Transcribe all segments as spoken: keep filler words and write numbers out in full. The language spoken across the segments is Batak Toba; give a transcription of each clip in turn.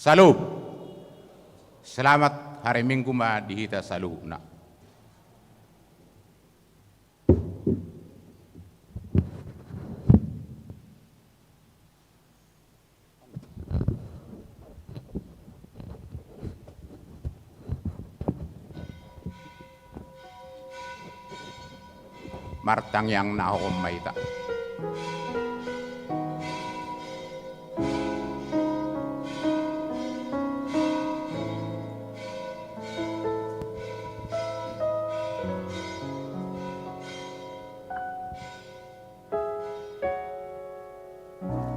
Salam. Selamat hari Minggu ma di hita saluhutna. Martangiang na hohom ma hita.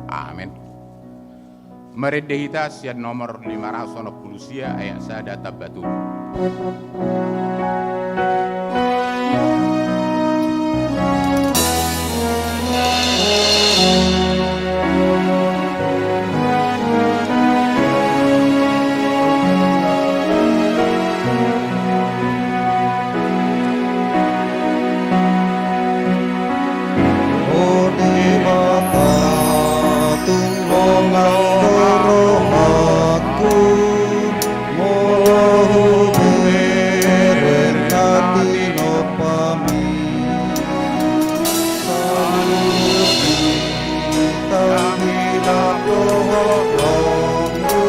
Amen. Marende hita sian nomor lima ratus onom pulu sia, ayat sada tamba tolu. O Debata, tung longang do rohangku, molo hubereng na tinompami. Saluhut hami tangihon rohangku,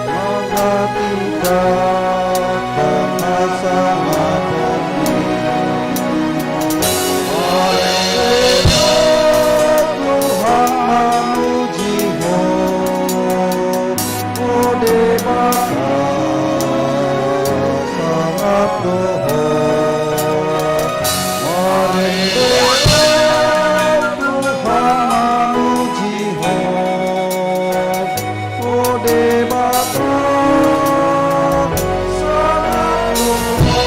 manghatindanghon hasangapon. Tuhan, mamuji Ho, O Debata, sangap do Ho. Marende Ho, Tuhan, mamuji Ho, O Debata, sangap do Ho.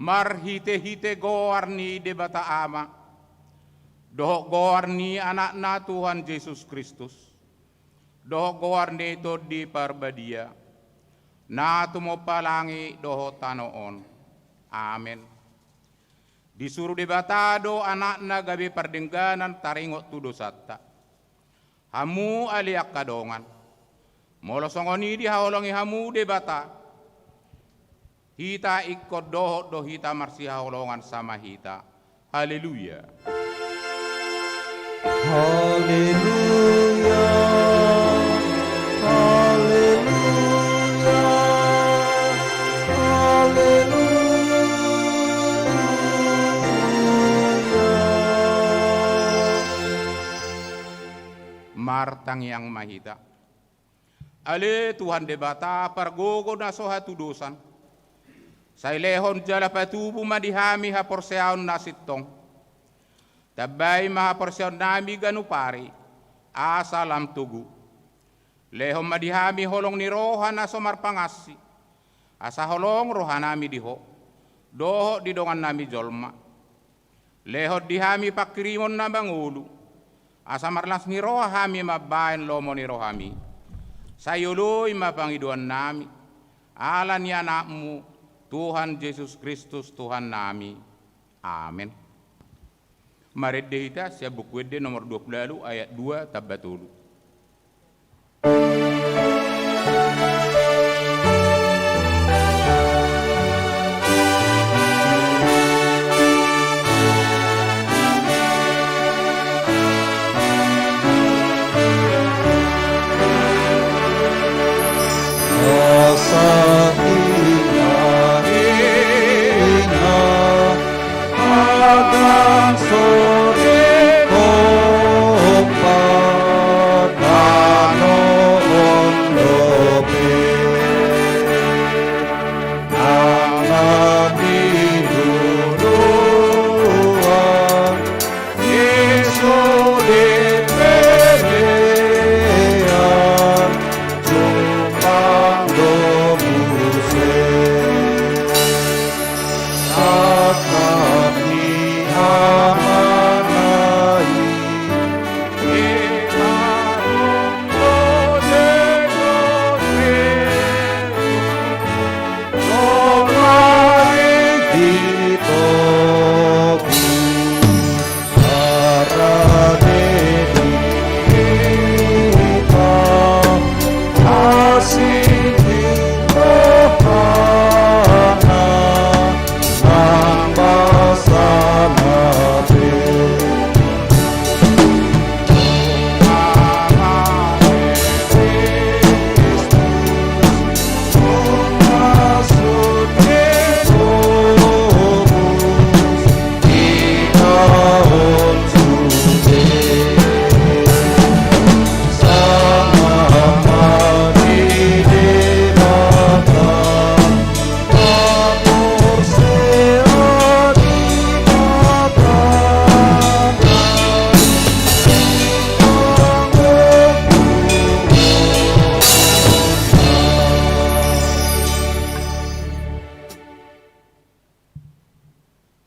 Marhitehite goar ni Debata Ama, dohot goar ni Anakna Tuhan Jesus Kristus, dohot goar ni Tondi Parbadia, na tumompa langit dohot tano on. Amen. Disuru Debata do Anakna gabe pardengganan taringot tu dosanta. Hamu ale angka dongan, molo songon i dihaholongi hamu Debata, hita ingkon dohot do hita marsihaholongan sama hita. Haleluya. Haleluya. Haleluya. Haleluya. Martangiang ma hita. Ale Tuhan Debata, pargogo na so hatudosan, sai lehon jala patubu ma di hami haporseaon na sintong. Tambai ma haporseaonnami ganup ari, asa lam togu. Lehon ma di hami holong ni roha na so marpangansi, asa holong rohanami di Ho dohot di dongannami jolma. Lehon di hami panghirimon na mangolu, asa marlas ni roha hami mambahen lomo ni rohami. Sai oloi ma pangidoannami, ala ni Anakmu, Tuhan Jesus Kristus, Tuhannami. Amen. Marende hita sian Buku Ende nomor dua pulu ualu, ayat dua tamba tolu.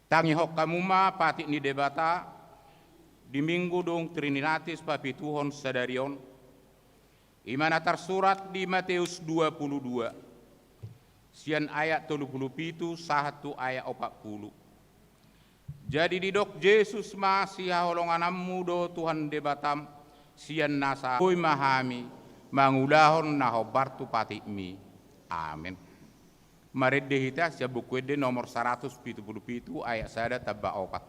Tangihon hamu ma patik ni Debata di Minggu dung Trinitatis papituhon sadari on, i ma na tarsurat di Mateus dua pulu dua, sian ayat tolu pulu pitu sahat tu ayat opat pulu. Jadi didok Jesus ma, sihaholongananmu do Tuhan Debatam sian nasa, boi ma hami mangulahon na hombar tu patikmi. Amen. Marende hita sian Buku Ende nomor saratus pitu pulu pitu, ayat sada tamba opat.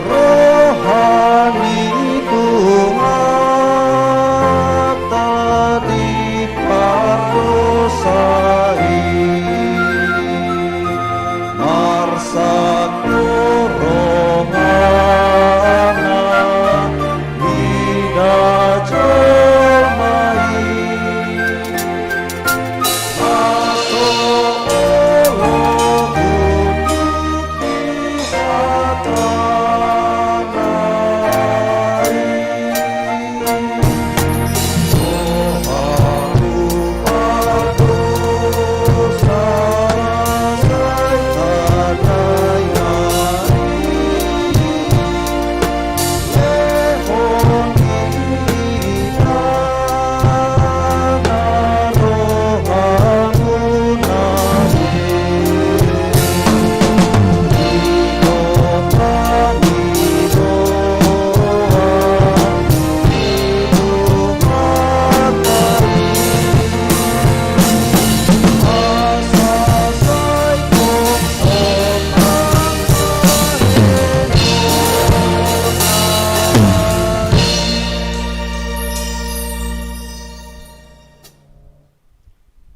Roha ni Tuhanta di pardosa i, marsahit rohana mida jolma i.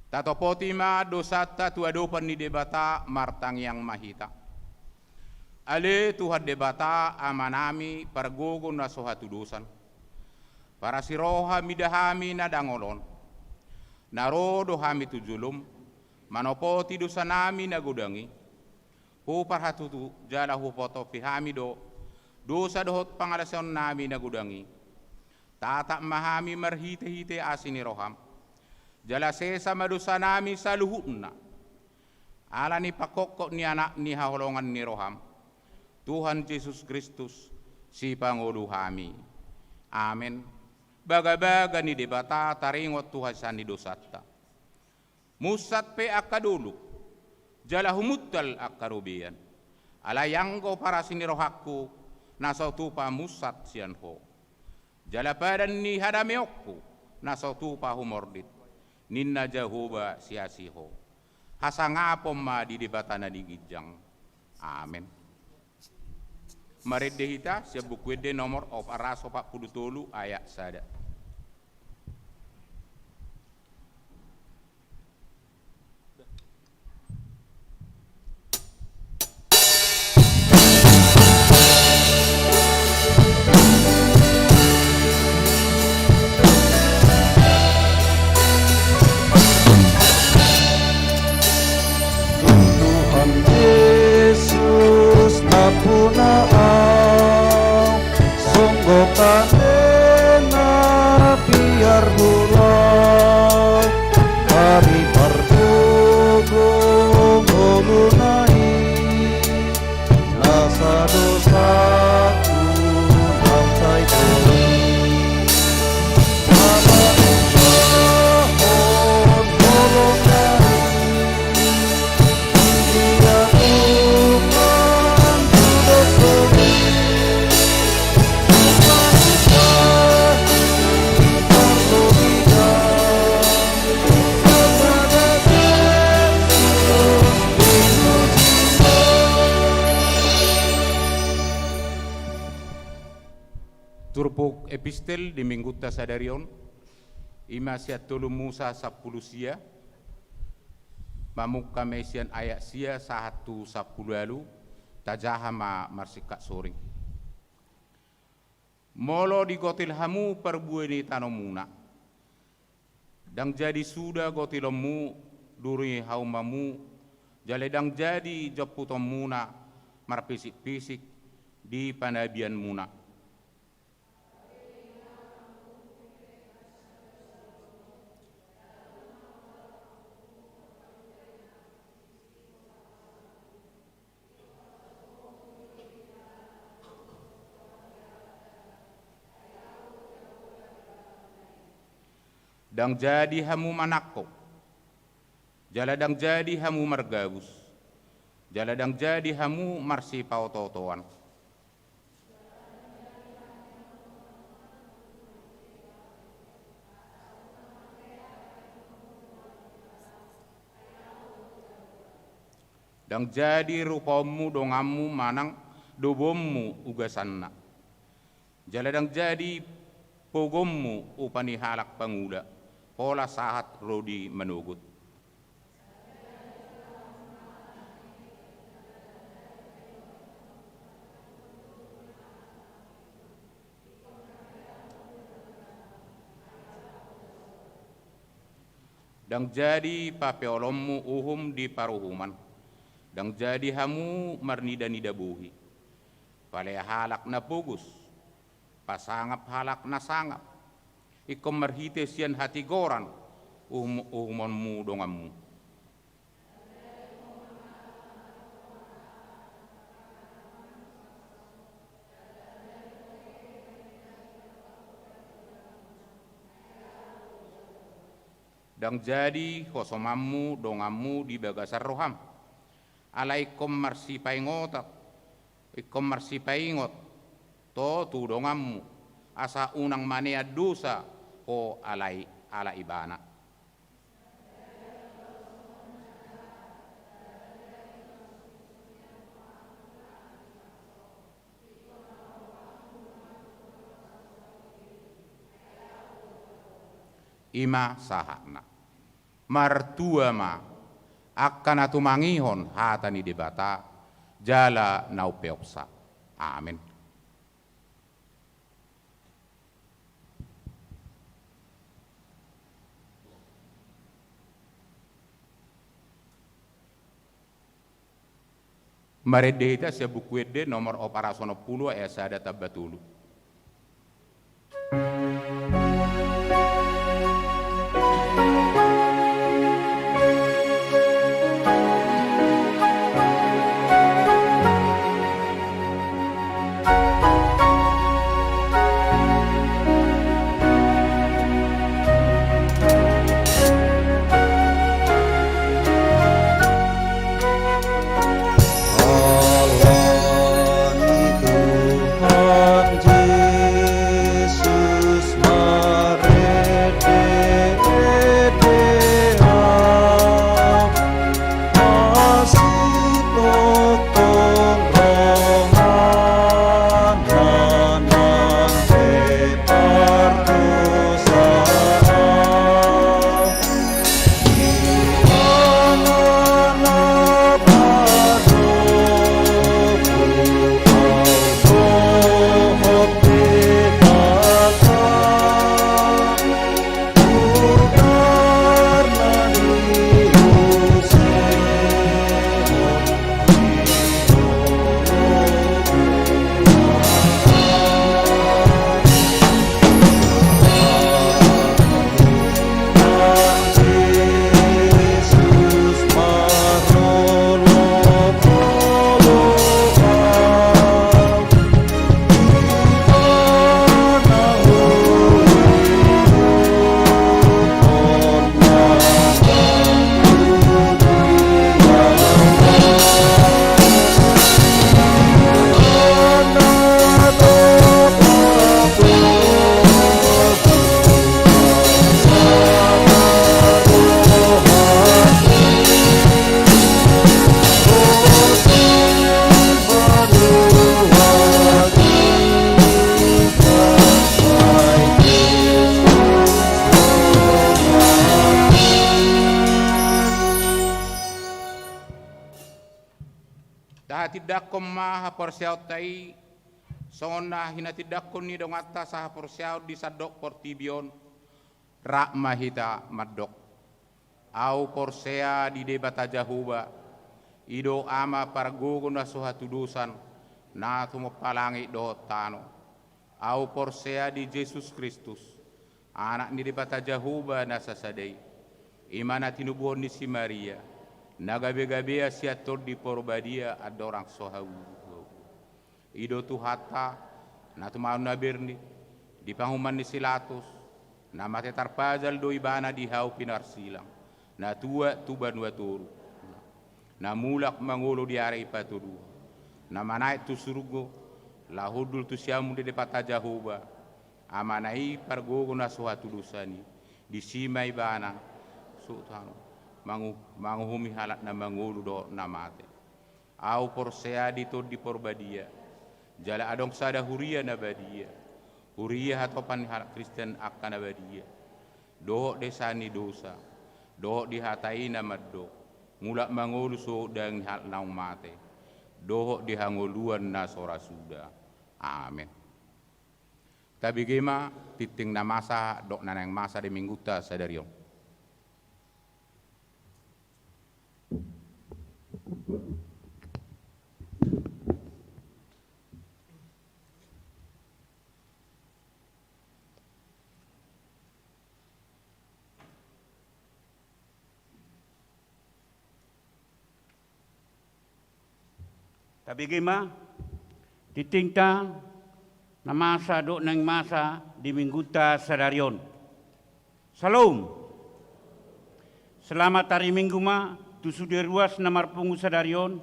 Tatopoti ma dosanta tu adopan ni Debata, martangiang ma hita. Ale Tuhan Debata, Amanami, pargogo na so hatudosan, parasi roha mida hami na dangol on, na ro do hami tu jolom, manopoti dosanami na godang i. Huparhatutu jala hupatopi hami do dosa dohot pangalaosion nami na godang i. Tatap ma hami marhitehite asi ni roham, jala sesa ma dosanami saluhutna, ala ni pangkophop ni Anak ni haholongan ni roham, Tuhan Jesus Kristus, Sipangolu hami. Amen. Bagabaga ni Debata taringot tu hasesaan ni dosanta. Munsat pe angka dolok, jala humuntal angka robean. Alai anggo parasi ni rohangku, na so tupa munsat sian Ho, jala padan ni hadameonku, na so tupa humordit, ninna Jahowa siasi Ho. Hasangapon ma di Debata na di ginjang. Amen. Marende hita sian Buku Ende nomor opat ratus opat pulu tolu, ayat sada. Tuhan Jesus, nampuna au, songgop tandena biar hulang, ari pargogo ngoluna i, nasa dosaku naung sai boi. Turpuk epistel di Minggunta sadari on I ma sian tolu Musa sampulu sia, mamungka ma i sian ayat sia sahat tu sampulu ualu, tajaha ma marsingkat soring. Molo digotil hamu parbue ni tanomuna, ndang jadi suda gotilonmu duri ni haumamuna, jala ndang jadi jomputonmuna marpisikpisik di panabianmuna. Ndang jadi hamu manangko, jala ndang jadi hamu margabus, jala ndang jadi hamu marsipaotootoan. Ndang jadi rupaonmu donganmu manang dobonmu ugasanna. Jala ndang jadi pogonmu upa ni halak pangula, pola sahat ro di manogot. Ndang jadi papeolonmu uhum di paruhuman, ndang jadi hamu marnidanida bohi. Pala ia halak na pogos, pasangap halak na sangap, ingkon marhite sian hatigoran uhum-, uhumonmu donganmu. Ndang jadi hosomanmu donganmu di bagasan roham. Alai ingkon marsipaingotan, ingkon marsipaingot ho tu donganmu, asa unang manean dosa ho alai ala ibana. I ma sahatna. Martua ma angka na tumangihon hata ni Debata jala na umpeopsa. Amen. Marende hita sian Buku Ende nomor opat ratus onom pulu ayat sada tamba tolu. Tindanghon ma haporseaonta i, songon na hinatindangkon ni donganta sahaporseaon di sandok portibi on, rap ma hita mandok. Ahu porsea di Debata Jahowa, i do Ama pargogo na so hatudosan, na tumompa langit dohot tano. Ahu porsea di Jesus Kristus, Anak ni Debata Jahowa na sasada i, i ma na tinubuhon ni si Maria, na gabegabean sian Tondi Porbadia andorang so hauduhau. I do Tuhanta, na tumaon na bernit, di panguhuman ni si Pilatus, na mate tarpajal do ibana di hau pinarsilang, na tuat tu banua toru, na mulak mangolu di ari patoluhon, na manaek tu surgo, laho hundul tu siamun ni Debata Jahowa, Amana i pargogo na so hatudosan i, disi ma ibana, so, mangu-, manguhumi halak na mangolu dohot na mate. Ahu porsea di Tondi Porbadia, jala adong sada huria na badia, huria hatopan ni halak Kristen angka na badia, dohot desa ni dosa, dohot di hata i na mandok, mulak mangolu sogot daging ni halak naung mate, dohot di hangoluan na so ra suda. Amen. Tabege ma tintin na masa dohot na naeng masa di Minggunta sadari on. Tabege ma tintinta na masa dohot naeng masa di Minggunta sadari on. Syalom. Selamat ari Minggu ma tu sude ruas na marpungu sadari on,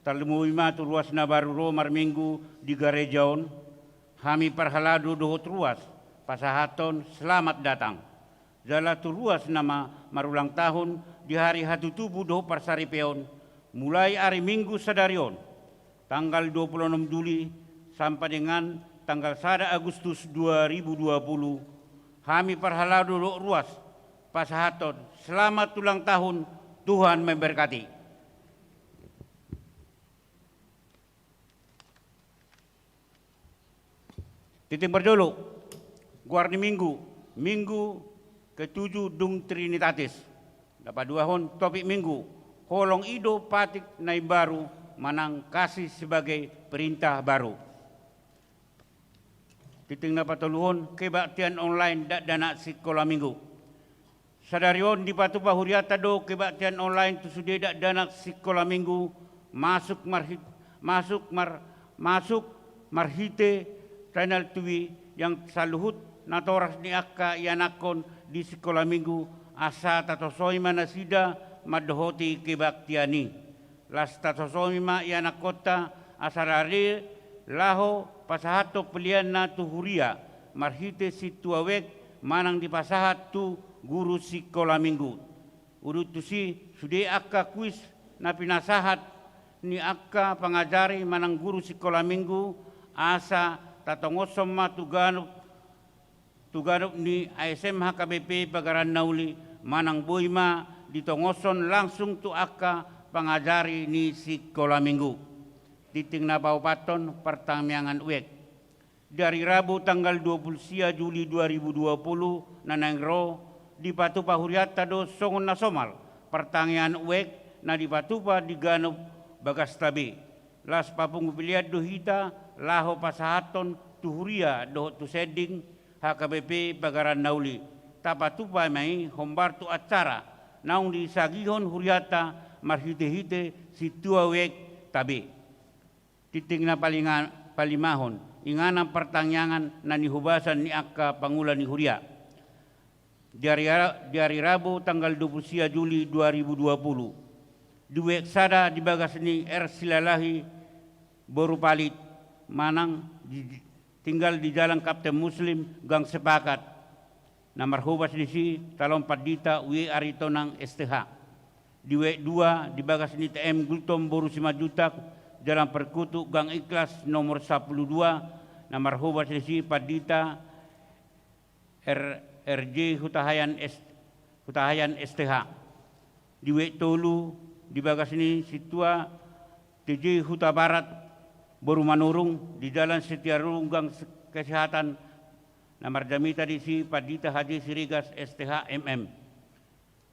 tarlumobi ma tu ruas na baru ro marminggu di gareja on. Hami parhalado dohot ruas pasahathon selamat datang. Jala tu ruas na ma-, marulang tahun di hari hatutubu dohot parsaripeon, mulai ari Minggu sadari on, tanggal dua puluh enam Juli, sampai dengan tanggal sada Agustus dua ribu dua puluh, hami parhalado dohot ruas pasahathon selamat ulang tahun, Tuhan memberkati. Tintin parjolo, goar ni Minggu, Minggu ketujuh dung Trinitatis. Na paduahon, topik Minggu, holong i do patik na imbaru manang kasih sebagai perintah baru. Tintin na patoluhon, kebaktian online dakdanak sikola Minggu. Sadari on dipatupa hurianta do kebaktian online tu sude dakdanak sikola Minggu, masuk marhi-, masuk mar-, masuk marhite channel T V yang saluhut natoras ni angka ianakhon di sikola Minggu, asa tatosoi ma nasida mandohoti kebaktian i. Las tatosoi ma ianakhonta asa rade laho pasahathon peleanna tu huria marhite sintua wijk manang dipasahat tu guru sikola Minggu. Udut tusi sude angka kuis na pinasahat ni angka pangajari manang guru sikola Minggu, asa tatongoshon ma tu ganup tu ganup ni A S M H K B P Pagaran Nauli, manang boi ma ditongoshon langsung tu angka pangajari ni sikola Minggu. Tintin na paopathon, partangiangan wijk. Di ari Rabu tanggal dua puluh sia Juli dua ribu dua puluh na naeng ro, dipatupa hurianta do songon na somal partangiangan wijk na dipatupa di ganup bagasta be. Las papungu pelean do hita laho pasahathon tu huria dohot tu sending H K B P Pagaran Nauli. Tapatupa ma i hombar tu acara naung disagihon hurianta marhitehite sintua wijk ta be. Tintin na palinga-, palimahon, inganan partangiangan na nihobasan ni angka pangula ni huria. Di ari Ra-, di ari Rabu tanggal dua puluh sia Juli dua ribu dua puluh, di wijk sada di bagas ni R Silalahi boru Palit, manang di, tinggal di Jalan Kapten Muslim, Gang Sepakat, na marhobas disi calon pandita W Aritonang S T H. Di wijk dua di bagas ni T M Gultom boru Simanjuntak, Jalan Perkutuk, Gang Ikhlas nomor sapuluh dua, na marhobas disi pandita R-, R J Hutahayan S-, Hutahayan S T H. Di wijk tolu di bagas ni sintua T J Hutabarat, boru Manurung, di Jalan Setialorung Gang Kesehatan, na marjamita disi Pandita Haji Siregar, S T H, M M.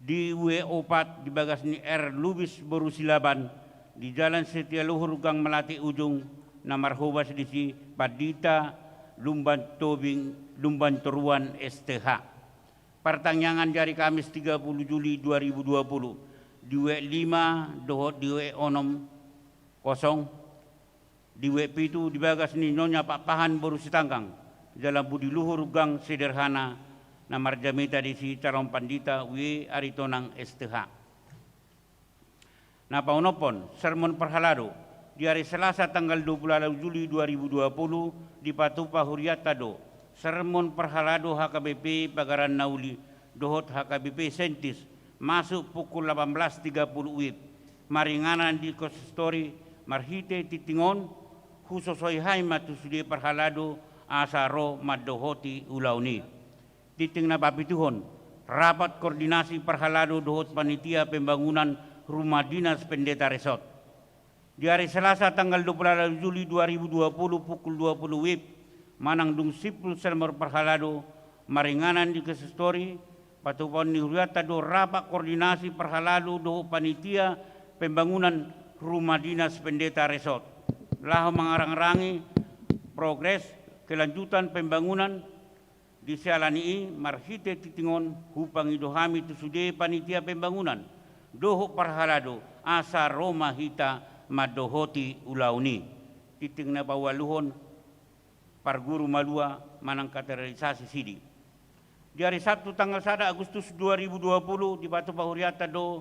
Di U E opat di bagas ni R Lubis boru Silaban, di Jalan Setialuhur Gang Melati Ujung, na marhobas disi Pandita Lumban Tobing, Lumban Toruan, S T H. Partangiangan di ari Kamis tiga puluh Juli dua ribu dua puluh, di U E lima dohot di U E onom kosong, di U E pitu di bagas ni Nyonya Pakpahan boru Sitanggang, Jalan Budi Luhur Gang Sederhana, na marjamita disi calon pandita U E Aritonang, S T H. Na paonomhon, sermon parhalado, di ari Selasa tanggal dua puluh ualu Juli dua ribu dua puluh, dipatupa hurianta do sermon parhalado H K B P Pagaran Na Uli dohot H K B P Sentis, masuk pukul delapan belas tiga puluh W I B, maringanan di konsistori. Marhite tingting on, husosoi hami ma tu sude parhalado asa ro mandohoti ulaon i. Tingting na papituhon, rapat koordinasi parhalado dohot panitia pembangunan rumah dinas pendeta resort. Di ari Selasa tanggal dua puluh ualu Juli dua ribu dua puluh pukul dua puluh W I B, manang dung simpul sermon parhalado, maringanan di konsistori, patupaon ni hurianta do rapat koordinasi parhalado dohot panitia pembangunan rumah dinas pendeta resort, laho mangarangrangi progres kelanjutan pembangunan. Di siala ni i, marhite tingting on, hupangido hami tu sude panitia pembangunan dohot parhalado asa ro ma hita mandohoti ulaon i. Tingting na paualuhon, parguru malua manang katedralisasi sidi. Di ari Sabtu tanggal sada Agustus dua ribu dua puluh, dipatupa hurianta do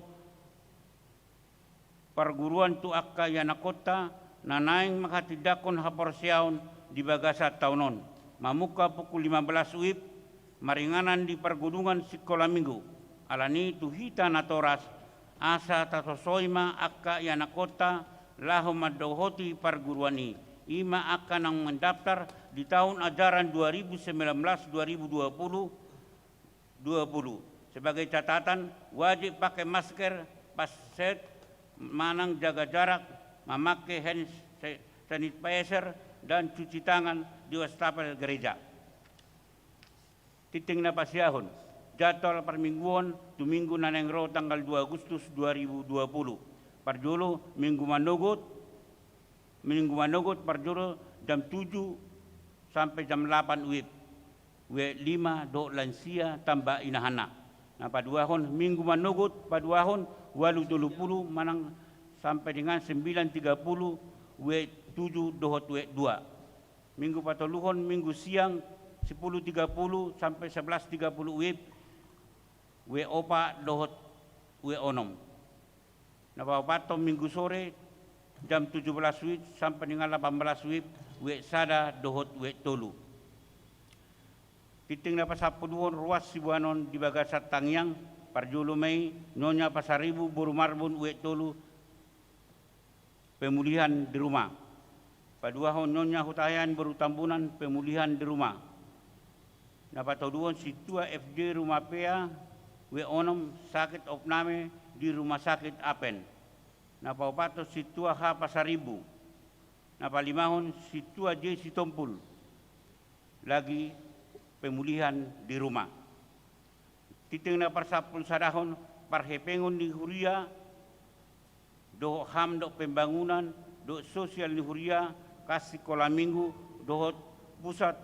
parguruan tu angka ianakhonta na naeng manghatindanghon haporseaon di bagasan taon on, mamungka pukul lima belas W I B, maringanan di pargodungan sikola minggu. Alani i, tu hita natoras, asa tasosoi ma angka ianakhonta laho mandohoti parguruan i, i ma angka naung mendaftar di taon ajaran dua ribu sembilan belas dua ribu dua puluh dua puluh. Sebagai catatan, wajib pakai masker, face shield, manang jaga jarak, memakai hand sa-, sanitizer, dan cuci tangan di wastafel gereja. Tingting na pasiahon, jadwal parmingguon tu minggu na naeng ro tanggal dua Agustus dua ribu dua puluh. Parjolo, minggu manogot, minggu manogot parjolo jam tujuh sampai jam delapan W I B. W I B lima dohot lansia tamba inahanna. Na paduahon, minggu manogot paduahon ualu tolu puluh manang sampai dengan sembilan tiga puluh W I B tujuh dohot W I B dua. Minggu patoluhon, minggu siang, sepuluh tiga puluh sampai sebelas tiga puluh W I B, W I B opat dohot W I B onom. Na paopathon, minggu sore, jam tujuh belas W I B sampai dengan delapan belas W I B, W I B sada dohot W I B tolu. Tingting na pasampuluhon, ruas siboanon di bagasan tangiang, parjolo ma i Nyonya Pasaribu boru Marbun, W I B tolu, pemulihan di rumah. Paduahon, Nyonya Hutahean boru Tambunan, pemulihan di rumah. Na patoluhon, Sintua F J Rumapea, W I B onom, sakit opname di Rumah Sakit Apen. Na paopathon, Sintua H Pasaribu. Na palimahon, Sintua J Sitompul, lagi pemulihan di rumah. Tingting na parsampulu sadahon, parhepengon ni huria dohot ham dohot pembangunan dohot sosial ni huria, kas sikola minggu dohot pusat,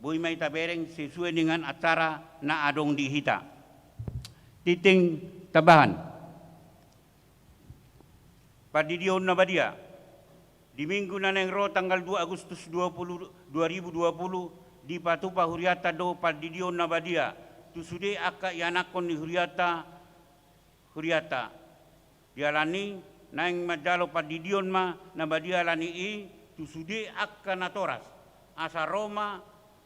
boi ma i tabereng sesuai dengan acara na adong di hita. Tingting tambahan. Pandidion na badia. Di minggu na naeng ro tanggal dua Agustus dua puluh, dua ribu dua puluh, dipatupa hurianta do pandidion na badia tu sude angka ianakhon ni hurianta, hurianta. Dialani, naeng manjalo pandidion ma na badia alani i tu sude angka natoras, asa ro ma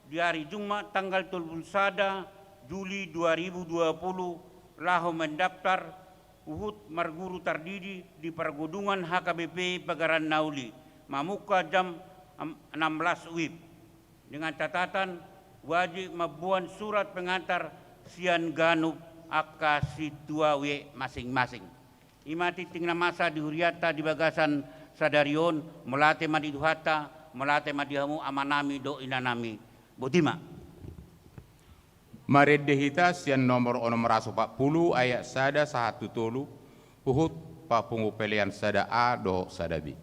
di ari Jumat tanggal tolu puluh sada Juli dua ribu dua puluh, laho mendaftar huhut marguru tardidi di pargodungan H K B P Pagaran Na Uli, mamungka jam enam belas W I B. Dengan catatan, wajib mamboan surat pengantar sian ganup angka sintua W I B masing-masing. I ma tingting na masa di hurianta di bagasan sadari on, mauliate ma di Tuhanta, mauliate ma di hamu amanami dohot inanami. Boti ma. Marende hita sian nomor onom ratus opat pulu ayat sada sahat tu tolu, huhut papungu pelean sada A dohot sada B.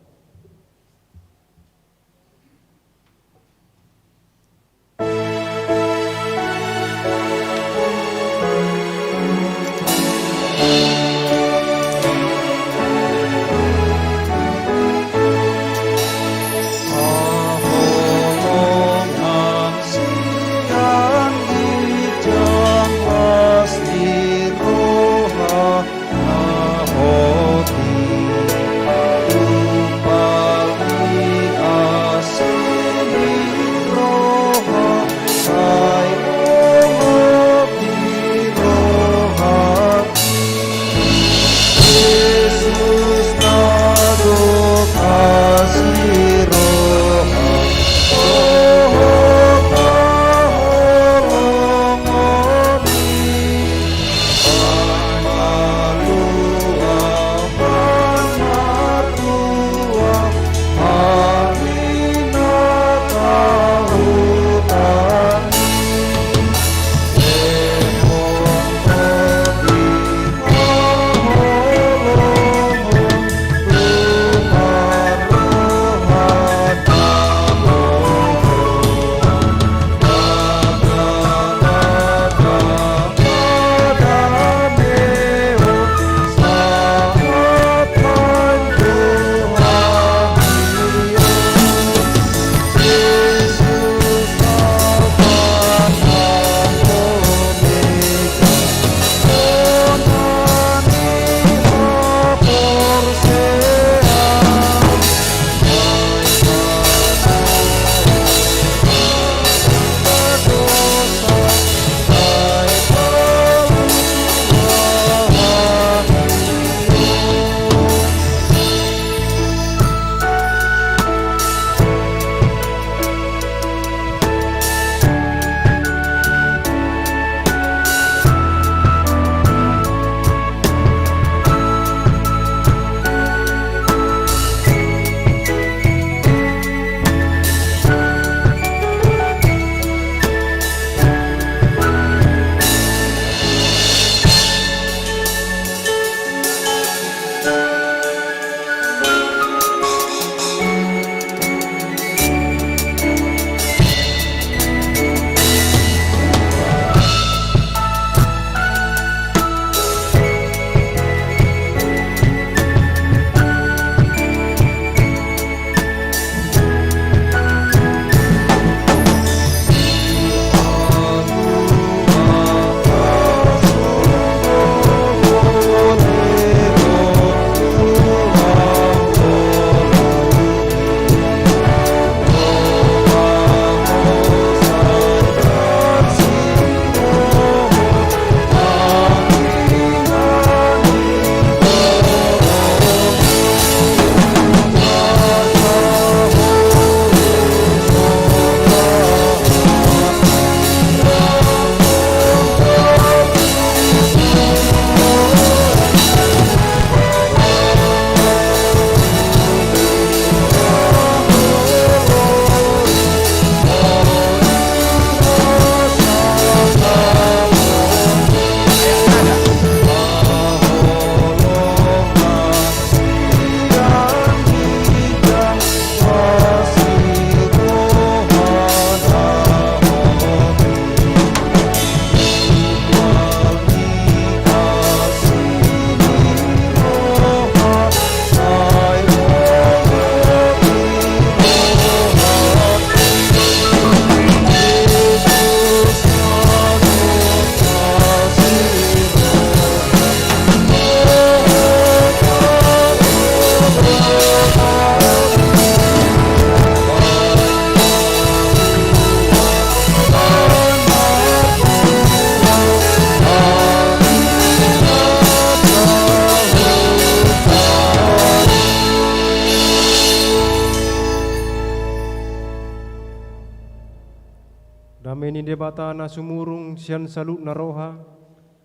Dame ni Debata na sumurung sian saluhutna roha,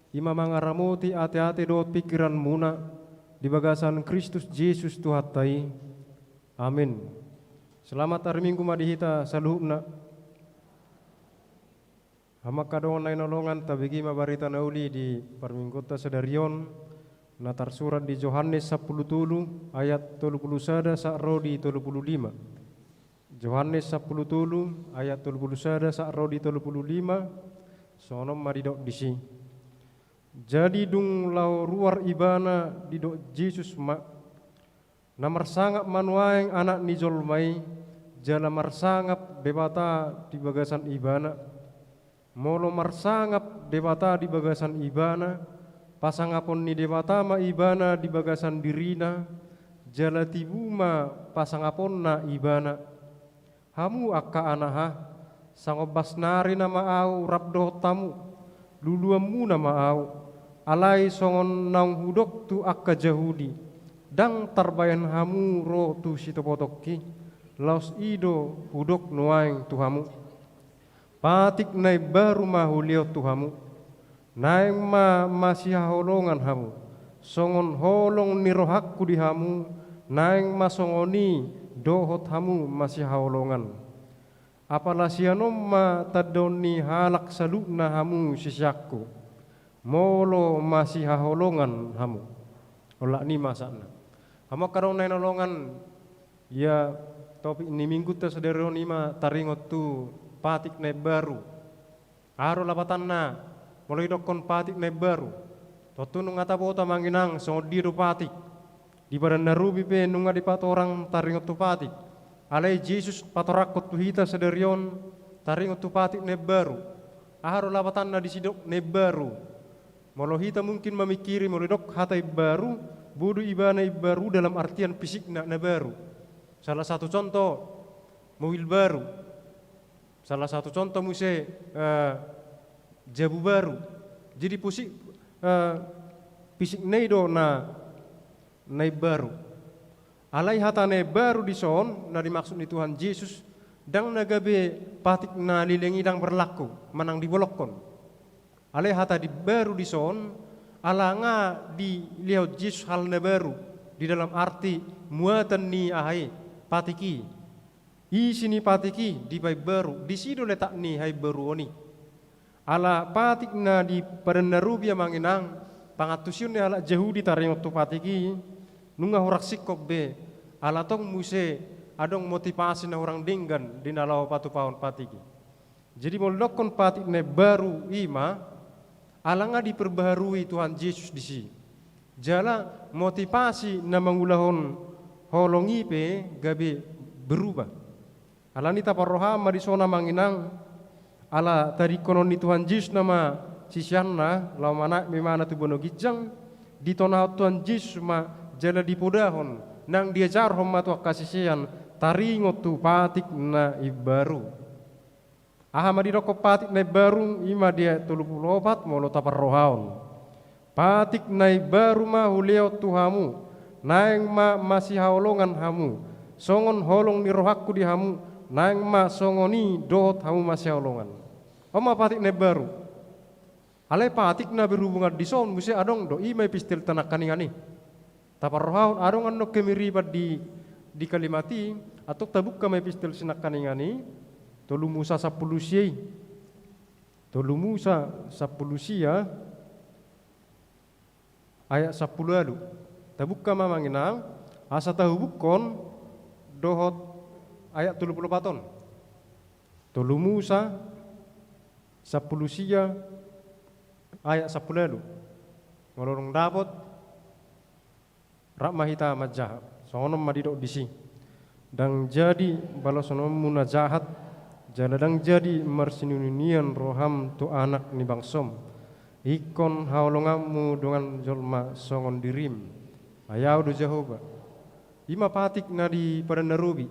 i ma mangaramoti ateate dohot pingkiranmuna di bagasan Kristus Jesus Tuhanta i. Amin. Selamat hari Minggu ma di hita saluhutna. Hamu angka dongan na hinaholongan, tabege ma barita na uli di parmingguonta sadari on, na tarsurat di Johannes sampulu tolu ayat tolu pulu sada sahat ro di tolu pulu lima. Johannes sampulu tolu ayat tolu pulu sada sahat ro di tolu pulu lima, songon on ma didok disi. Jadi dung laho ruar ibana didok Jesus ma, na marsangap ma nuaeng Anak ni jolma i, jala marsangap Debata di bagasan ibana. Molo marsangap Debata di bagasan ibana, pasangapon ni Debata ma ibana di bagasan dirina, jala tibu ma pasangaponna ibana. Hamu angka anaha, sangombas nari nama ahu rap dohot hamu, luluanmuna ma ahu, alai songon naung hudok tu angka Jahudi, ndang tarbahen hamu ro tu sitopotongki, laos i do hudok nuaeng tu hamu. Patik na imbaru ma hulehon tu hamu. Naeng ma masihaholongan hamu, songon holong ni rohangku di hamu, naeng ma songon i dohot hamu masihaholongan. Apala sian on ma tandaon ni halak saluhutna hamu siseanku, molo masihaholongan hamu. Olat ni ma sahatna. Hamu angka dongan na hinaholongan, ia topik ni minggunta sadari on i ma taringot tu patik na imbaru. Aha do lapatanna molo idokkon patik na imbaru? Tontu nunga taboto amang inang songon dia do patik. Di Padan na Robi pe nunga dipatorang taringot tu patik. Alai Jesus patorangkon tu hita sadari on taringot tu patik na imbaru. Aha do lapatanna disi didok na imbaru? Molo hita mungkin mamingkiri molo didok hata imbaru, boi do ibana imbaru dalam artian fisikna na baru. Salah satu contoh, mobil baru. Salah satu contoh muse, eh, jabu baru. Jadi fisik, eh, fisikna i do na, na imbaru. Alai hata na imbaru dison na dimaksud ni Tuhan Jesus, ndang na gabe patik na leleng i ndang berlaku, manang dibolongkon. Alai hata na imbaru dison, ala nga dilehon Jesus hal na baru, di dalam arti muatan ni aha i, patik i. Isi ni patik i dipaimbaru, disi do letak ni haimbaruon i. Ala patik na di Padan na Robi amang inang, pangantusion ni halak Jahudi taringot tu patik i, nunga hurang singkop be, ala tong muse adong motivasi na hurang denggan di na laho patupahon patik i. Jadi molo didokkon patik na imbaru i ma, ala nga diperbaharui Tuhan Jesus disi. Jala motivasi na mangulahon holong i pe gabe berubah. Alani taparrohahon ma dison amang inang, ala tadingkonon ni Tuhan Jesus nama siseanna laho manaek ma ibana tu banua ginjang, ditonahon Tuhan Jesus ma jala dipodahon, nang diajarhon ma tu angka sisean taringot tu patik na imbaru. Aha ma didokkon patik na imbaru? I ma di ayat tolu pulu opat molo taparrohahon. Patik na imbaru ma hulehon tu hamu, naeng ma masihaholongan hamu, songon holong ni rohangku di hamu, naeng ma songon i dohot hamu masihaholongan. On ma patik na imbaru. Alai patik na berhubungan dison muse adong do, i ma epistelta nangkaningan i. Taparrohahon adong annon kemiripan di, di kalimat i, antong tabuka ma epistel si nangkaningan i, tolu Musa sampulu sia i. Tolu Musa sampulu sia ayat sampulu ualu. Tabuka ma amang inang, asa tahubukkon dohot ayat tolu pulu opat on. Tolu Musa sampulu sia ayat sampulu ualu. Molo dung dapot, rap ma hita manjaha. Songon on ma didok disi. Ndang jadi balosononmu na jahat, jala ndang jadi marsinuninian roham tu anak ni bangsom. Ingkon haholonganmu dongan jolma songon dirim. Ai Ahu do Jahowa. I ma patik na di Padan na Robi.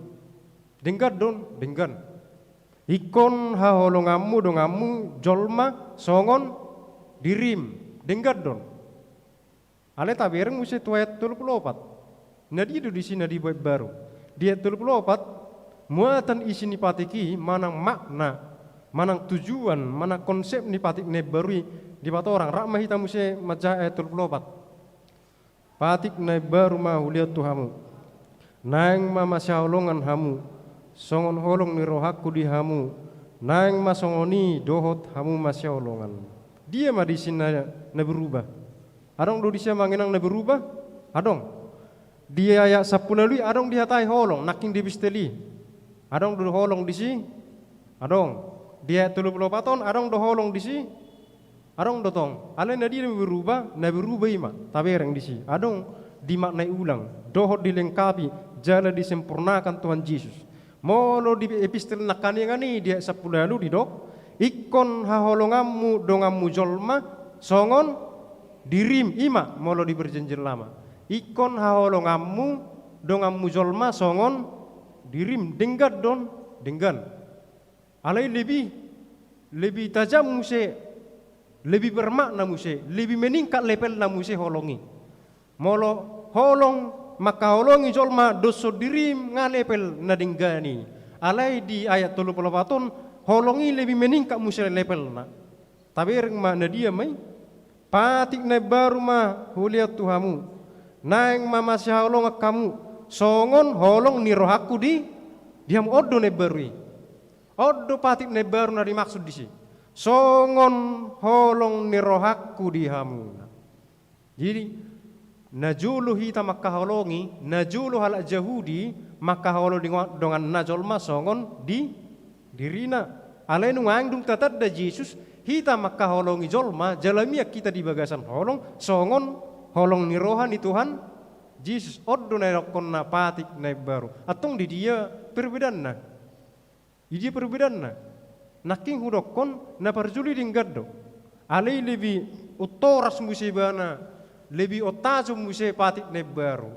Denggan do on, denggan. Ingkon haholonganmu donganmu jolma songon dirim. Denggan do on. Alai tabereng muse tu ayat tolu pulu opat. Na dia do disi na dibuat baru? Di ayat tolu pulu opat, muatan isi ni patik i manang makna, manang tujuan, manang konsep ni patik na imbaru i dipatorang. Rap ma hita muse manjaha ayat tolu pulu opat. Patik na imbaru ma hulehon tu hamu. Naeng ma masihaholongan hamu, songon holong ni rohangku di hamu, naeng ma songon i dohot hamu masihaholongan. Dia ma disi na, na berubah? Adong do disi amang inang na berubah? Adong. Di ayat sampulu ualu i adong dihatai holong, nangkin di epistel i. Adong do holong disi? Adong. Di ayat tolu pulu opat on adong do holong disi? Adong do tong. Alai na dia na berubah? Na berubah i ma, tabereng disi. Adong dimaknai ulang, dohot dilengkapi, jala disempurnakan Tuhan Jesus. Molo di epistel nangkaningan i di ayat sampulu ualu didok, ingkon haholonganmu donganmu jolma songon dirim, i ma molo di Perjanjian Lama. Ingkon haholonganmu donganmu jolma songon dirim, denggan do on, denggan. Alai lebih, lebih tajam muse, lebih bermakna muse, lebih meningkat levelna muse holong i. Molo holong mangkaholongi jolma dohot dirim nga level na denggan i. Alai di ayat tolu pulu opat on, holong i lebih meningkat muse levelna. Tabereng ma na dia ma i. Patik na imbaru ma hulehon tu hamu, naeng ma masihaholongan hamu, songon holong ni rohangku di, di hamu. On do na imbaru i. On do patik na imbaru na dimaksud disi. Songon holong ni rohangku di hamu. Jadi, najolo hita mangkaholongi, najolo halak Jahudi mangkaholongi donganna jolma songon di dirina. Alai nuaeng dung tatanda Jesus, hita mangkaholongi jolma, jala mian hita di bagasan holong, songon holong ni roha ni Tuhan Jesus. On do na didokkonna patik na imbaru. Antong di dia perbedaanna? Di dia perbedaanna? Nangkin hudokkon na parjolo i denggan do. Alai lebih untoras muse ibana, lebih untajam muse patik na imbaru.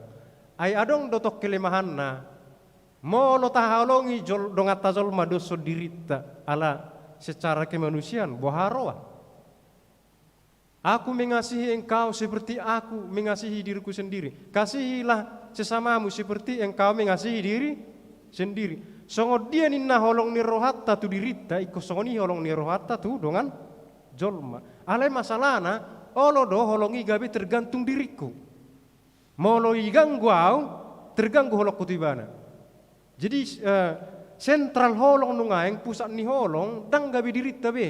Ai adong do tong kelemahanna. Molo tahaholongi jol-, donganta jolma dohot dirinta ala secara kemanusiaan, boha roa? Aku mengasihi engkau seperti aku mengasihi diriku sendiri. Kasihilah sesamamu seperti engkau mengasihi diri sendiri. Songon dia ninna holong ni rohanta tu dirinta, ingkon songon i holong ni rohanta tu dongan jolma. Alai masalahna, olo do holong i gabe tergantung diringku. Molo diganggu au, terganggu holongku tu ibana. Jadi, eh, sentral holong nuaeng, pusat ni holong, ndang gabe dirinta be.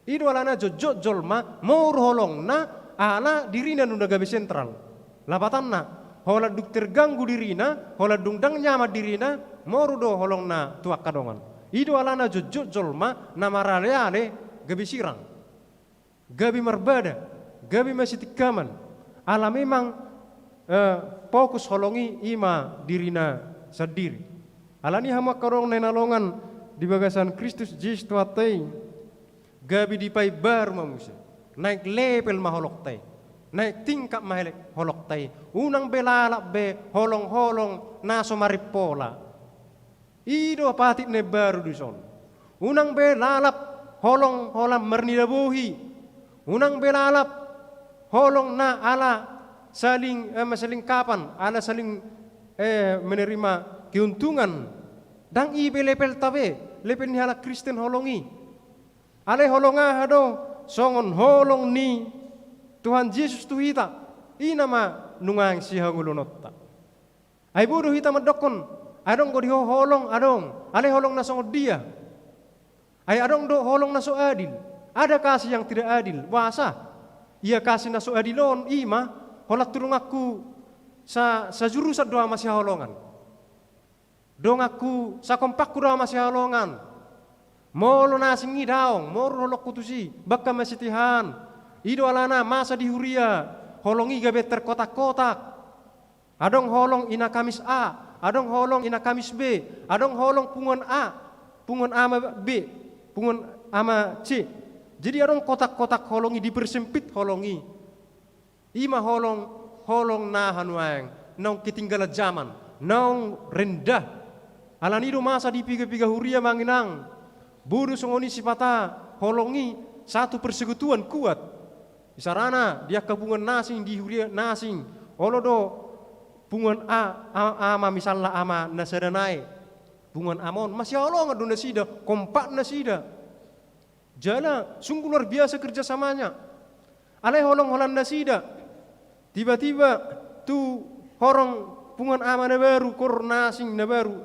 I do alana jotjot jolma moru holongna, ala dirina nunga gabe sentral. Lapatanna, holan dung terganggu dirina, holan dung ndang nyaman dirina, moru do holongna tu angka dongan. I do alana jotjot jolma na maraleale gabe sirang. Gabe marbada, gabe masitingkaman. Ala memang, eh, fokus holong i, i ma dirina sandiri. Alani i hamu angka dongan na hinaholongan di bagasan Kristus Jesus Tuhanta i, gabe dipaimbaru ma muse. Naek level ma holongta i. Naek tingkat ma hele-, holongta i. Unang be lalap be holong-holong na so marimpola. I do patik na imbaru dison. Unang be lalap holong holan marnida bohi. Unang be lalap holong na ala saling, eh, masalingkapan, ala saling, eh, menerima keuntungan. Ndang i be levelta be, level ni halak Kristen holong i. Alai holong aha do, songon holong ni Tuhan Jesus tu hita. I nama nuaeng sihangoluononta. Ai bodo hita mandokkon, adong do di ho holong, adong. Alai holong na songon dia? Ai adong do holong na so adil. Ada kasih yang tidak adil. Boasa? Ia kasih na so adil on, i ma, holan tu donganku sa-, sajurusan do au masihaholongan. Donganku, sakompakku do au masihaholongan. Molo na asing i daong, moru holongku tusi, bahkan masitihan. I do alana masa di huria, holong i gabe terkotak-kotak. Adong holong ina Kamis A, adong holong ina Kamis B, adong holong punguan A, punguan A ma B, punguan A ma C. Jadi adong kotak-kotak holong i, dipersempit holong i. I ma holong, holong na aha nuaeng, naung ketinggalan zaman, naung rendah. Alani i do masa di piga-piga huria amang inang. Bodo songon i sipata holong i satu persekutuan kuat. Isarana di angka punguan na asing, di huria na asing. Olo do punguan A, a-, ama misalna ama na sada nai. Punguan A ma on, masihaholongan do nasida, kompak nasida. Jala, sungguh luar biasa kerjasamanya. Alai holong holan nasida. Tiba-tiba tu horong punguan ama na baru, koor na asing na baru.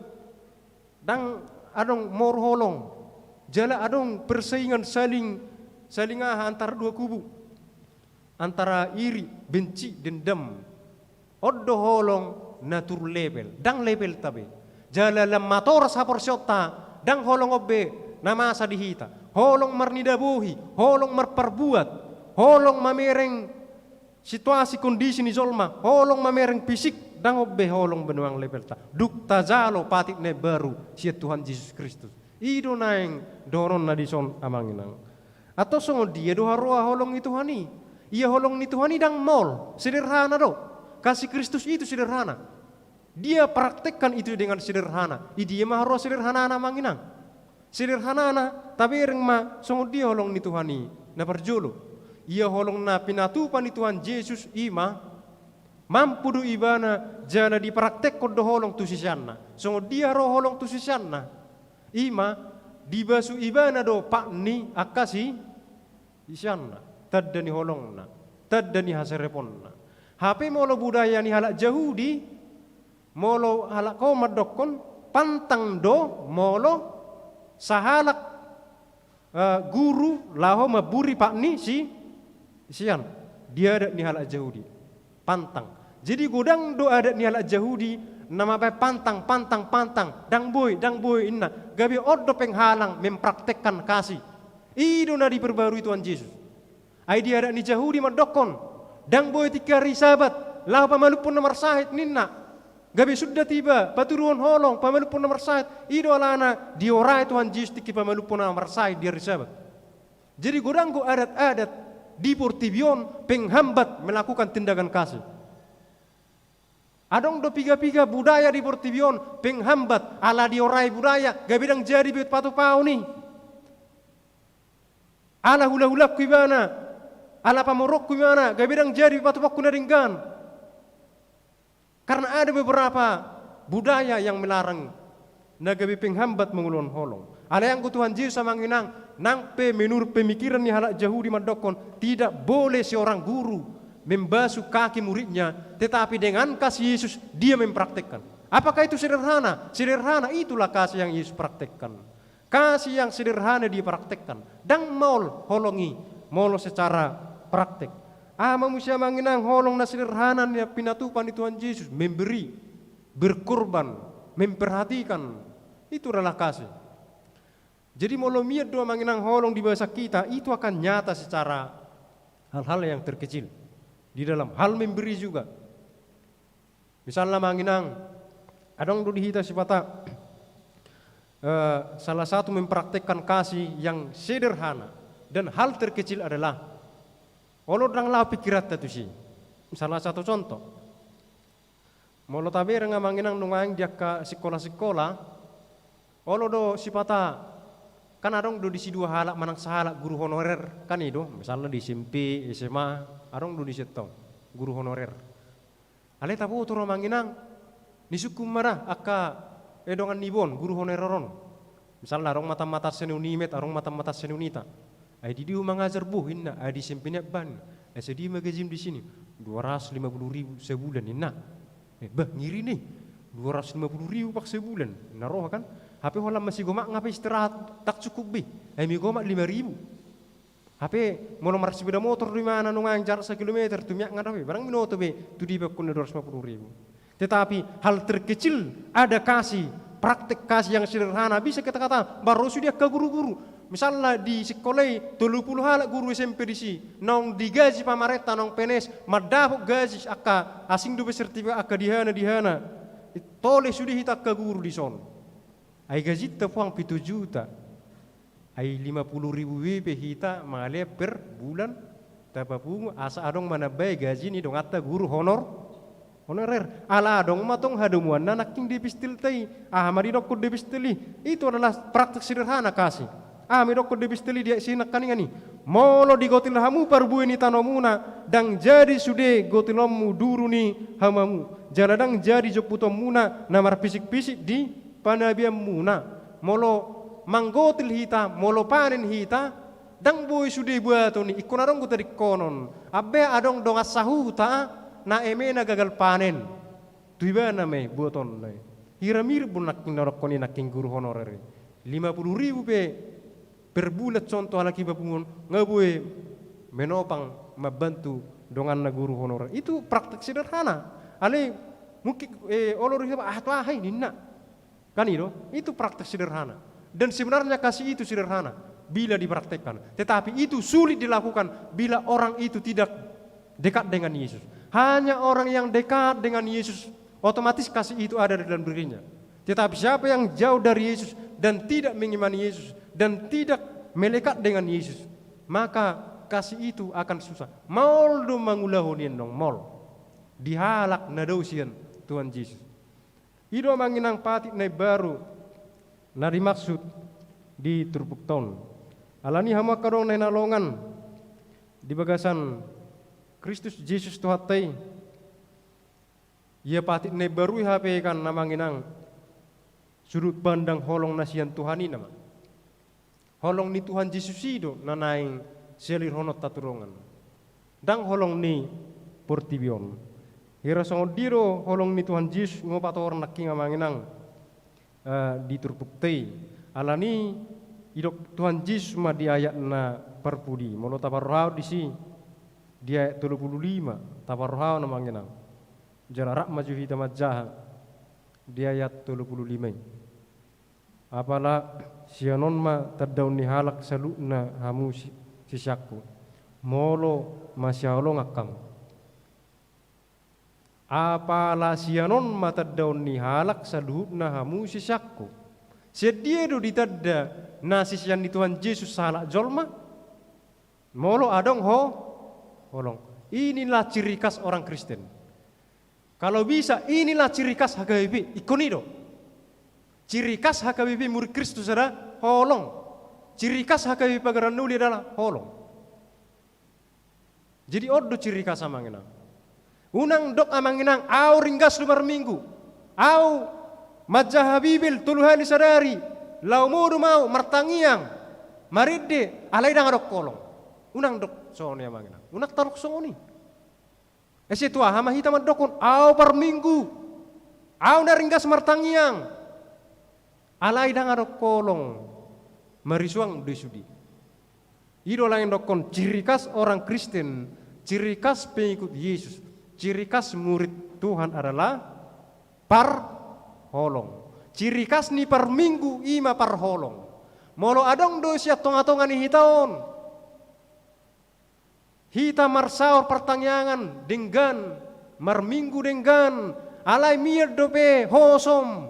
Ndang adong moru holong. Jala adong persaingan saling, saling aha antara dua kubu. Antara iri, benci, dendam. On do holong na true level, ndang levelta be. Jala lam matoras haporseaonta, ndang holong on be na masa di hita. Holong marnida bohi, holong marparbuat, holong mamereng situasi kondisi ni jolma, holong mamereng fisik, ndang on be holong be nuaeng levelta. Dung tajalo patik na imbaru sian Tuhan Jesus Kristus. I do naeng dohononna dison amang inang. Antong songon dia do haroa holong ni Tuhan i? Ia holong ni Tuhan i ndang maol, sederhana do. Kasih Kristus itu sederhana. Dia praktekkan itu dengan sederhana. I dia ma haroa sederhanana amang inang? Sederhanana, tabereng ma songon dia holong ni Tuhan i. Na parjolo, ia holong na pinatupa ni Tuhan Jesus i ma, mampu do ibana jala dipraktekkon do holong tu siseanna. Songon dia haroa holong tu siseanna? I ma, dibasu ibana do pat ni angka si, siseanna. Tanda ni holongna, tanda ni hasereponna. Hape molo budaya ni halak Jahudi, molo halak on mandokkon, pantang do molo sahalak, eh, guru laho mamburi pat ni si, sisean. Di adat ni halak Jahudi, pantang. Jadi godang do adat ni halak Jahudi na mambahen pantang, pantang, pantang, ndang boi, ndang boi, inna. Gabe on do penghalang mempraktekkan kasih. I do na diperbarui Tuhan Jesus. Ai di adat ni Jahudi mandokkon, ndang boi tingki ari Sabat laho pamalumhon na marsahit, ninna. Gabe sundat iba patuduhon holong, pamalumhon na marsahit. I do alana diorai Tuhan Jesus tingki pamalumhon na marsahit di ari Sabat. Jadi godang do adat-adat di portibi on penghambat melakukan tindakan kasih. Adong do piga-piga budaya di portibi on penghambat, ala diorai budaya, gabe ndang jadi be patupaon i. Ala hula-hulangku ibana, ala pamoruonku ibana, gabe ndang jadi be patupaonku na denggan. Karena ada beberapa budaya yang melarang, na gabe penghambat mangulahon holong. Alai anggo Tuhan Jesus amang inang, nang pe menurut pemikiran ni halak Jahudi mandokkon, tidak boleh seorang guru membasuh kaki muridnya, tetapi dengan kasih Yesus, dia mempraktekkan. Apakah itu sederhana? Sederhana, itulah kasih yang Yesus praktekkan. Kasih yang sederhana dipraktekkan. Ndang maol holong i molo secara praktek. Aha ma muse amang inang holong na sederhana na pinatupa ni Tuhan Jesus, memberi, berkorban, memperhatikan. Itu adalah kasih. Jadi molo mian do amang inang holong di bagasan hita, itu akan nyata secara hal-hal yang terkecil. Di dalam hal memberi juga. Misalna amang inang, adong do di hita sipata, eh, salah satu mempraktekkan kasih yang sederhana dan hal terkecil adalah, olo ndang laho pikiranta tusi. Salah satu contoh. Molo tabereng amang inang nuaeng di angka sikola-sikola, olo do sipata, kan adong do disi dua halak manang sahalak guru honorer, kan i do, misalna di S M P, S M A, adong do disi antong guru honorer. Alai taboto ro amang inang, nisungkun ma da angka, eh, dongan niba on, guru honorer on. Misalna adong ma tamatan seni Unimed, adong ma tamatan seni Unita. Ai di dia ho mangajar, boh, inna, ai di S M P ni abang. Ai sadia ma gajim disi? Dua ratus lima puluh ribu sabulan, inna. Eh, bah, ngiri ni. Dua ratus lima puluh ribu pak sabulan. Na roha kan. Hape holan masigomak nga pe istirahat ndang cukup be. Ai migomak lima ribu. Hape molo marsepeda motor do imana nuaeng jarak sakilometer tu miak nga dope, barang binoto be tu dia pe angka na dua ratus lima puluh ribu. Tetapi hal terkecil ada kasih, praktek kasih yang sederhana, bisa kita kata, baru sude angka guru-guru. Misalna di sikola i tolu pulu halak guru S M P disi, naung digaji pamarenta, naung P N S, mandapot gaji angka asing dope sertifikat angka dihana-dihana. Tole sude hita angka guru dison. Ai gajinta puang pitu juta. Ai lima puluh ribu be pe hita mangalean per bulan tapapungu asa adong manambai gaji ni donganta guru honor, honorer. Ala adong ma tong hadomuanna nangkin di epistelta i. Aha ma didokkon di epistel i? Itu adalah praktek sederhana kasih. Aha ma didokkon di epistel i di ayat sinangkaningan i? Molo digotil hamu parbue ni tanomuna, ndang jadi sude gotilonmu duru ni hamuamu, jala ndang jadi jomputonmuna na marpisik-pisik di panabianmuna. Molo manggotil hita, molo panen hita, ndang boi sude buaton i, ingkon adong do tadingkonon. Ampe adong dongan sahuta na emena gagal panen. Tu ibana ma i buatonna i. Hira mirip do nangkin na dokkon i nangkin guru honorer i. Lima puluh ribu pe per bulan contoh halak i papunguan, nga boi menopang mambantu donganna guru honorer. Itu praktek sederhana. Alai mungkin, eh, olo do hita, ah, tu aha i ninna. Kan i do, itu praktek sederhana. Dan sebenarnya kasih itu sederhana bila dipraktekkan. Tetapi itu sulit dilakukan bila orang itu tidak dekat dengan Yesus. Hanya orang yang dekat dengan Yesus, otomatis kasih itu ada di dalam dirinya. Tetapi siapa yang jauh dari Yesus dan tidak mengimani Yesus dan tidak melekat dengan Yesus, maka kasih itu akan susah. Maol do mangulahon i, nang maol. Di halak na dao sian Tuhan Jesus. I do amang inang patik na imbaru na dimaksud di turpukta on. Alani i hamu angka dongan na hinaholongan di bagasan Kristus Jesus Tuhanta i, ia patik na imbaru i hape kan amang inang sudut pandang holong na sian Tuhan i nama. Holong ni Tuhan Jesus i do na naeng sialirhononta tu dongan. Ndang holong ni portibi on. Hira songon dia do holong ni Tuhan Jesus nga patorang nangkin amang inang, eh, di turpukta i. Alani i didok Tuhan Jesus ma di ayat na parpudi. Molo taparrohahon disi di ayat tolu puluh lima, taparrohahon amang inang. Jala rap ma jo hita manjaha di ayat tolu puluh lima i. Apala sian on ma tandaon ni halak saluhutna hamu si-, siseanku, molo masihaholongan hamu. Apala sian on ma tandaon ni halak saluhutna hamu siseanku. Sian dia do ditanda na sisean ni Tuhan Jesus sahalak jolma? Molo adong ho-, holong. Inilah ciri khas orang Kristen. Kalau bisa, inilah ciri khas H K B P. Ingkon i do. Ciri khas H K B P murid Kristus adalah holong. Ciri khas H K B P Pagarian na Uli adalah holong. Jadi on do ciri khas amang inang. Unang dok amang inang, au ringgas do marminggu. Au manjaha Bibel tolu hali sadari. Laho modom au martangiang, marende, alai ndang adong holong. Unang dok songon i amang inang. Unang tadok songon i. Ese tu aha ma hita mandokkon, au parminggu, au na ringgas martangiang, alai ndang adong holong, marisuang do i sude. I do laeng dokkon ciri khas orang Kristen, ciri khas pengikut Yesus, ciri khas murid Tuhan adalah parholong. Ciri khas ni parminggu i ma parholong. Molo adong do sian tongatonga ni hita on hita marsaor partangiangan denggan, marminggu denggan, alai mian dope hosom,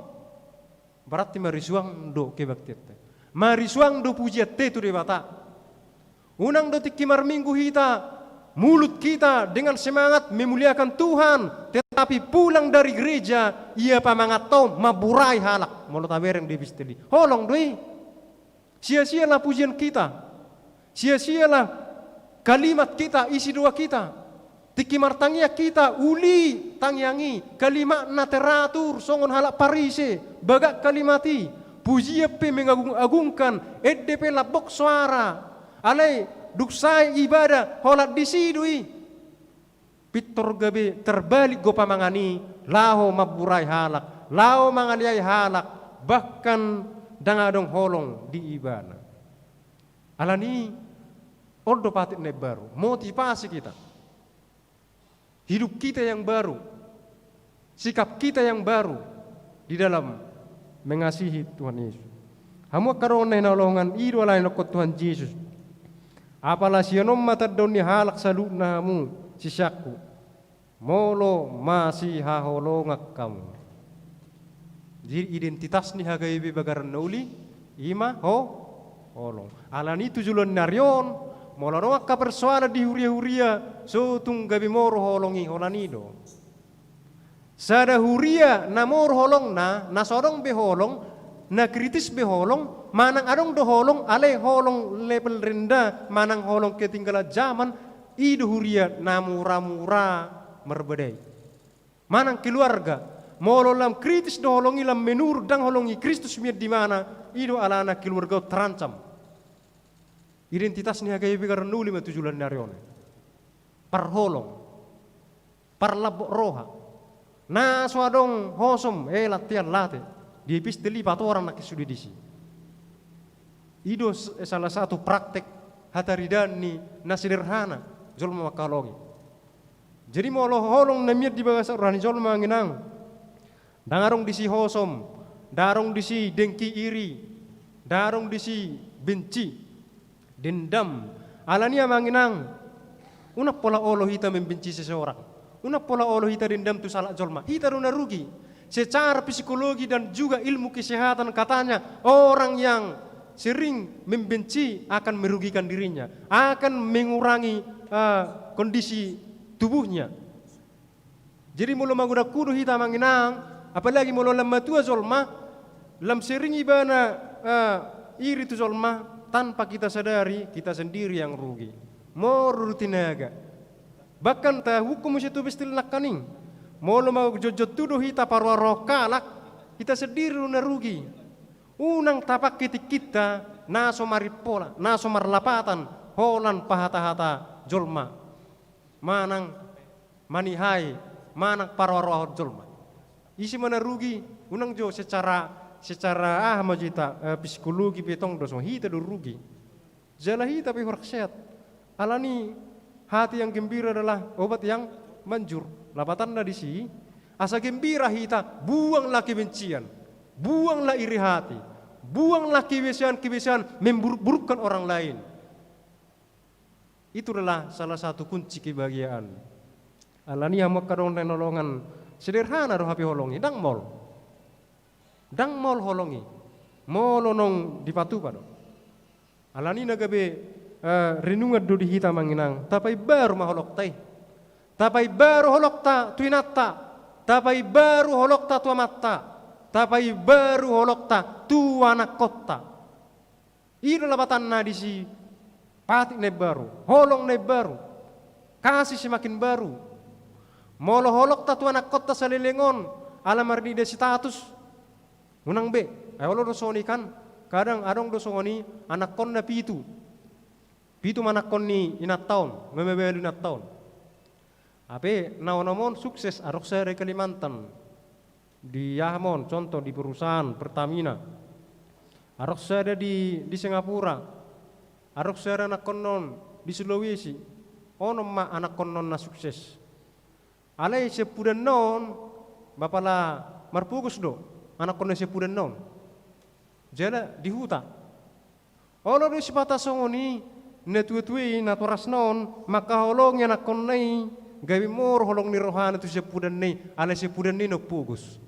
berarti marisuang do kebaktianta. Marisuang do pujianta tu Debata. Unang do tingki marminggu hita, mulut kita dengan semangat memuliakan Tuhan, tetapi pulang dari gereja, ia pamanganhon mamburai halak. Molo tabereng di epistel i, holong do i. Sia-sialah pujian kita. Sia-sialah kalimat kita, isi doa kita. Tingki martangiang hita, uli tangiang i, kalimatna teratur songon halak Parise, bagak kalimat i, pujian pe mengagung-agungkan, ende pe lambok soara. Alai dung sae ibadah, holan disi do i. Pintor gabe terbalik do pamangan i, laho mamburai halak, laho mangaleai halak, bahkan ndang adong holong di ibana. Alani i, on do patik na imbaru, motivasi kita. Hidup kita yang baru, sikap kita yang baru di dalam mengasihi Tuhan Yesus. Hamu angka dongan na hinaholongan, i do alani dokkon Tuhan Jesus. Apala sian on ma tandaon ni halak saluhutna hamu siseanku, molo masihaholongan hamu. Jadi identitas ni H K B P Pagarian na Uli, i ma ho-, holong. Alani i tu joloan ni ari on, molo adong angka persoalan di huria-huria, so tung gabe moro holong i, holan i do. Sada huria na moro holongna, na so adong be holong, na kritis be holong, manang adong do holong, alai holong level rendah, manang holong ketinggalan zaman, i do huria na mura-mura marbadai. Manang keluarga, molo lam kritis do holong i, lam menurun, ndang holong ni Kristus mian di ibana, i do alana keluarga on terancam. Identitas ni H K B P Pagarian na Uli ma tu joloan ni ari on. Parholong. Parlambok roha. Na so adong hosom, eh, latihan late. Di epistel i patorang nangkin sude disi. I do s-, salah satu praktek hataridaan ni na sederhana jolma mangkaholongi. Jadi molo holong na mian di bagasan roha ni jolma, amang inang, ndang adong disi hosom, ndang adong disi dengki, iri, ndang adong disi benci, dendam. Alani i, amang inang, unang pola olo hita membenci seseorang. Unang pola olo hita dendam tu sahalak jolma. Hita do na rugi. Secara psikologi dan juga ilmu kesehatan katanya, orang yang sering membenci akan merugikan dirinya, akan mengurangi, eh, kondisi tubuhnya. Jadi molo magodang hudo hita, amang inang, apalagi molo lam matua jolma, lam sering ibana, eh, iri tu jolma, tanpa kita sadari, kita sendiri yang rugi. Moru do tinaga. Bahkan tahuhuk muse tu epistel nangkaning. Molo majonjot tu do hita paroa-roa halak, hita sendiri do na rugi. Unang tapangke tingkinta na so marimpola, na so marlapatan, holan pahata-hata jolma. Manang manihai, manang paroa-roahon jolma. Ise ma na rugi, unang jo secara, secara aha ma jo hita, eh, psikologi pe tong do songon hita do rugi. Jala hita pe hurang sehat. Alani hati yang gembira adalah obat yang manjur. Lapatanna disi, asa gembira hita, buanglah kebencian, buanglah iri hati, buanglah kebiasaan-kebiasaan memburuk-burukkan orang lain. Itu adalah salah satu kunci kebahagiaan. Alani i, hamu angka dongan na hinaholongan, sederhana do hape holong i, ndang maol. Ndang maol holong i. Molo naung dipatupa do. Alani i na gabe, eh, renungan do di hita, amang inang. Tapaimbaru ma holongta i. Tapaimbaru holongta tu inanta. Tapaimbaru holongta tu amanta. Tapaimbaru holongta tu anakkonta. I do lapatanna disi, patik na imbaru, holong na imbaru, kasih semakin baru. Molo holongta tu anakkonta saleleng on, ala marnida status, unang be, ai olo do songon i kan, kadang adong do songon i anakkonna pitu. Pitu ma anakkon ni inanta on, nga mabalu inanta on. Hape na onom on sukses, adong sada di Kalimantan. Di aha ma on, contoh di perusahaan Pertamina. Adong sada di, di Singapura. Adong sada anakkonna on di Sulawesi. Onom ma anakkonna on na sukses. Alai siampudanna on, ba pala marpogos do anakkonna siampudanna on. Jala di huta. Olo do sipata songon i, na tua-tua i, natorasna on, mangkaholongi anakkonna i, gabe moru holong ni rohana tu siampudanna i, alai siampudanna i na umpogos.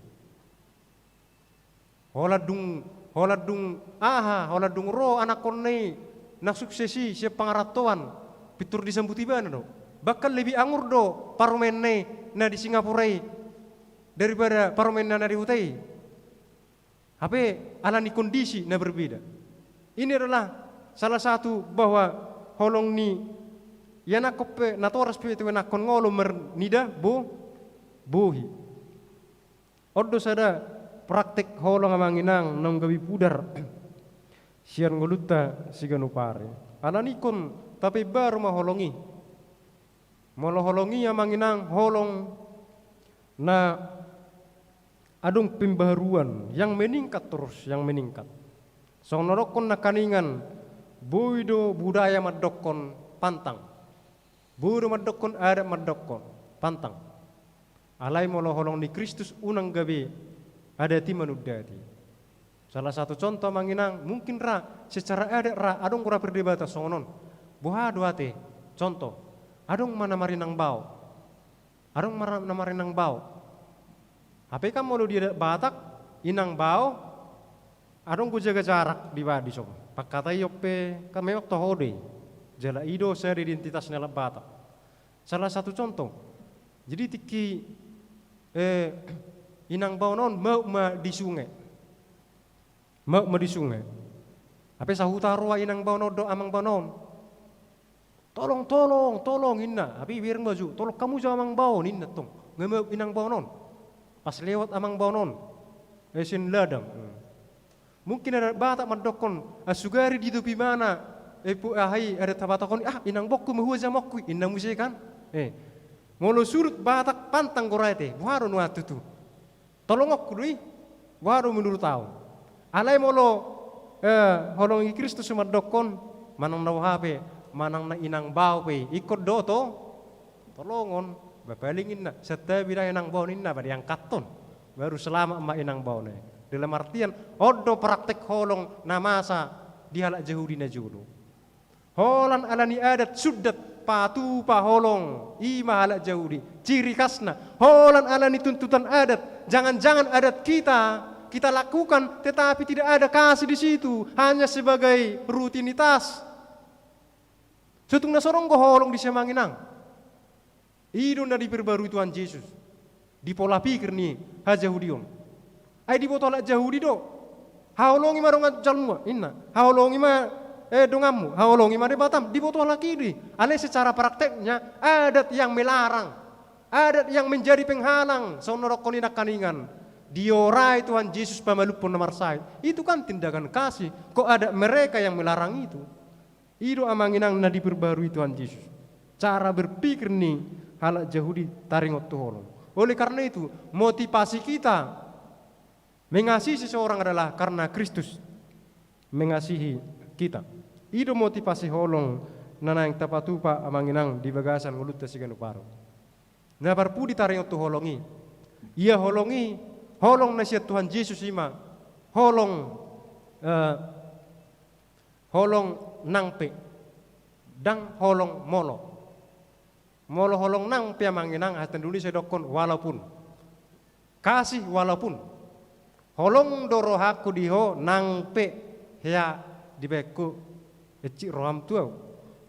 Holan dung, holan dung aha, holan dung ro anakkonna i, na sukses i, sian pangarantoan, pintor disambut ibana do. Bahkan lebih angur do parumaenna i, na di Singapura i, daripada parumaenna na di huta i. Hape alani kondisi na berbeda. Ini adalah salah satu bahwa holong ni ianakkon pe, natoras pe tu ianakkon, nga olo marnida bo-, bohi. On do sada praktek holong, amang inang, naung gabe pudar sian ngolunta siganup ari. Alani i ingkon tapaimbaru ma holong i. Molo holong i, amang inang, holong na adong pembaharuan, yang meningkat terus, yang meningkat. Songon na dokkon nangkaningan, boi do budaya mandokkon pantang. Boi do mandokkon adat mandokkon pantang. Alai molo holong ni Kristus, unang gabe adat i manundati. Salah satu contoh, amang inang, mungkin ra, secara adat ra, adong do ra perdebatan songon on. Boha do ate, contoh, adong ma na marinang bao. Adong ma na marinang bao. Hape kan molo di adat Batak, inang bao, adong do jaga jarak di ba-, dison. Pangkataion pe, kan memang toho do i. Jala i do sada identitas ni halak Batak. Salah satu contoh. Jadi tingki, eh, inang baona on maup ma di sunge. Maup ma di sunge. Hape sahuta roa inang baona on dohot amang baona on. "Tolong, tolong, tolong," ninna. Hape ibereng ma jo, "Tolong hamu jo amang bao," ninna tong. Nga maup inang baona on. Pas lewat amang baona on. Eh, sian ladang. Hmm. Mungkin adat Batak mandokkon, ah, sugari ditopi ibana, eh, pu-, aha i, adat Batak on, "Ah, inang baongku ma hua jamoanku i," ninna muse kan. Eh. Molo surut batak pantang gorete, boha do nuaeng tutu? Tolongku do i, boha do menurut ahu? Alai molo, eh, holong ni Kristus mandokkon, manang na boha pe, manang na inang bao pe, ingkon do to? Tolongon, ba paling inna, santabi da inang bao ninna, ba diangkathon. Baru selamat ma inang baona i. Dalam artian, on do praktek holong na masa di halak Jahudi na jolo. Holan ala ni adat sundat patupa holong, i ma halak Jahudi. Ciri khasna, holan ala ni tuntutan adat. Jangan-jangan adat kita, kita lakukan, tetapi tidak ada kasih di situ. Hanya sebagai rutinitas. Sotung na so adong do holong di sian amang inang. I do na diperbarui Tuhan Jesus di pola pikir ni hajahudion. Ai diboto halak Jahudi do. Haholongi ma dongan jalmu, inna. Haholongi ma, eh, donganmu, haholongi ma Debatam, diboto halak i do i. Alai secara prakteknya adat yang melarang. Adat yang menjadi penghalang, songon na dokkon i nangkaningan. Diorai Tuhan Jesus pamalumhon na marsahit. Itu kan tindakan kasih. Kok adat mereka yang melarang itu? I do amang inang na diperbarui Tuhan Jesus. Cara berpikir ni halak Jahudi taringot tu holong. Oleh karena itu, motivasi kita mengasihi seseorang adalah karena Kristus mengasihi kita. I do motivasi holong na naeng tapatupa amang inang di bagasan ngolunta siganup ari. Na parpudi taringot tu holong i. Ia holong i, holong na sian Tuhan Jesus i ma, holong, eh, holong nang pe, ndang holong molo. Molo holong nang pe amang inang, hata Indonesia dokkon walaupun. Kasih walaupun. Holong do rohangku di ho nang pe hea dibaen ho, encit roham tu ahu.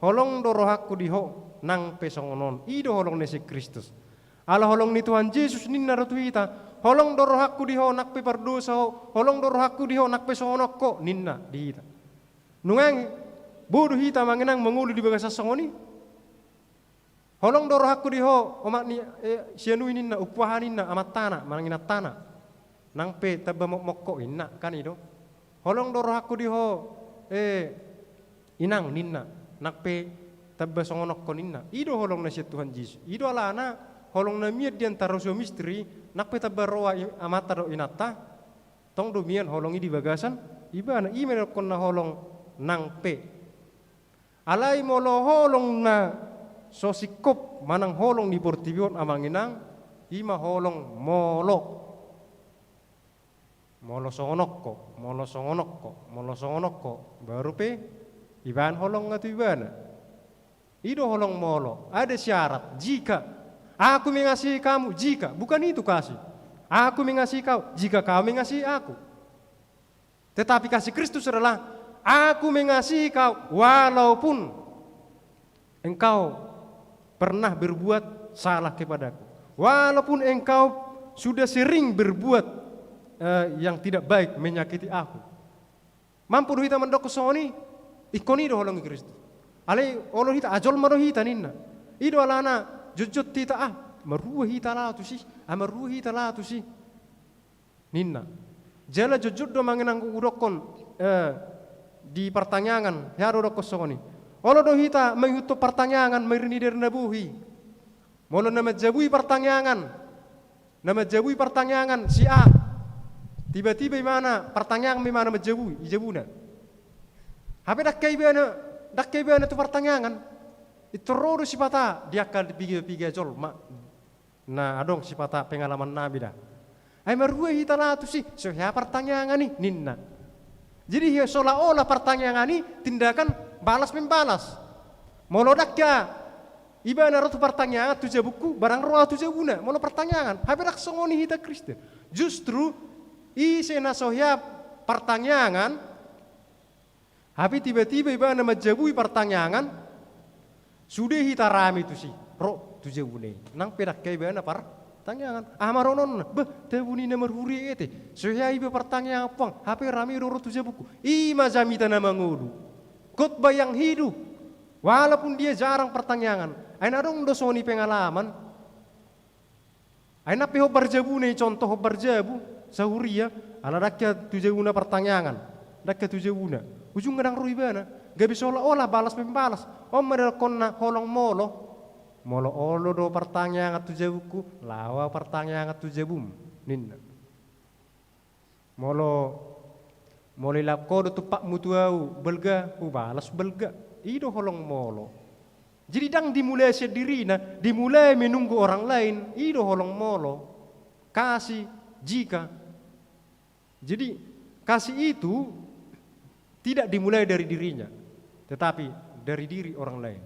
Holong do rohangku di ho nang pe songon on. I do holong ni si Kristus. Ala holong ni Tuhan Jesus ninna do tu hita, holong do rohangku di ho nang pe pardosa ho, holong do rohangku di ho nang pe songon on ho ninna di hita. Nunga boi do hita amang inang mangolu di bagasan songon i? Holong do rohangku di ho, omak ni, eh, si anu i ninna, umpuaha ninna, amantana, manang inantana. Nang pe tamba mokmok ho inna, kan i do. Holong do rohangku di ho, eh, inang ninna, nang pe tamba songon on ho ninna. I do holong na sian Tuhan Jesus. I do alana holong na mian di antara suami istri, nang pe tamba roa i-, amanta dohot inanta. Tong do mian holong i di bagasan ibana, i ma dokkonna holong nang pe. Alai molo holong na so singkop manang holong ni portibi on amang inang, i ma holong molo. Molo songon on ho, molo songon on ho, molo songon on ho, baru pe ibaen holongna tu ibana. I do holong molo, ada syarat, jika aku mengasihi kamu, jika, bukan itu kasih. Aku mengasihi kau, jika kau mengasihi aku. Tetapi kasih Kristus adalah, aku mengasihi kau walaupun engkau pernah berbuat salah kepadaku. Walaupun engkau sudah sering berbuat, eh, yang tidak baik, menyakiti aku. Mampu do hita mandokkon songon i? Ingkon i do holong ni Kristus. Alai olo hita, ah, jolma do hita ninna. I do alana jotjot hita, ah, marhua hita laho tusi, ah, marhua hita laho tusi ninna. Jala jotjot do amang inang hudokkon, eh, di partangiangan, hea do hudokkon songon i. Olo do hita mangihuthon partangiangan, marnidar na bohi. Molo na manjabui partangiangan, na manjabui partangiangan si A, tiba-tiba ibana partangiangan ma ibana manjabui, dijabuna. Hape ndang hea ibana, ndang hea ibana tu partangiangan. Pintor ro do sipata di angka piga-piga jolma. Na adong sipata pengalaman nami da. Ai marhua hita laho tusi, so hea partangiangan i, ninna. Jadi, hea, seolah-olah partangiangan i tindakan balas membalas. Molo ndang hea ibana ro tu partangiangan tu jabungku, barang ro ahu tu jabuna, molo partangiangan. Hape ndang songon i hita Kristen. Justru, ise na so hea partangiangan, hape tiba-tiba ibana manjabui partangiangan, sude hita rame tusi, ro tu jabuna i. Nang pe ndang hea ibana partangiangan. Aha ma dohononna? Bah, tabu ni na marhuria ate. So hea iba partangiangan puang, hape rame do ro tu jabungku. I ma jamita na mangolu. Khotbah yang hidup. Walaupun dia jarang partangiangan. Ai na adong do songon i pengalaman. Ai nang pe hombar jabuna i, contoh hombar jabu, sahuria, ala ndang hea tu jabuna partangiangan, ndang hea tu jabuna. Ujungna ndang ro ibana, gabe seolah-olah balas membalas. On ma didokkonna holong molo. Molo olo do partangiangan tu jabungku, laho ahu partangiangan tu jabum, ninna. Molo, molo ilap ho do tumpakmu tu ahu balga, hubalas balga. I do holong molo. Jadi ndang dimulai sian dirina, dimulai menunggu orang lain, i do holong molo. Kasih jika. Jadi, kasih itu tidak dimulai dari dirinya, tetapi dari diri orang lain.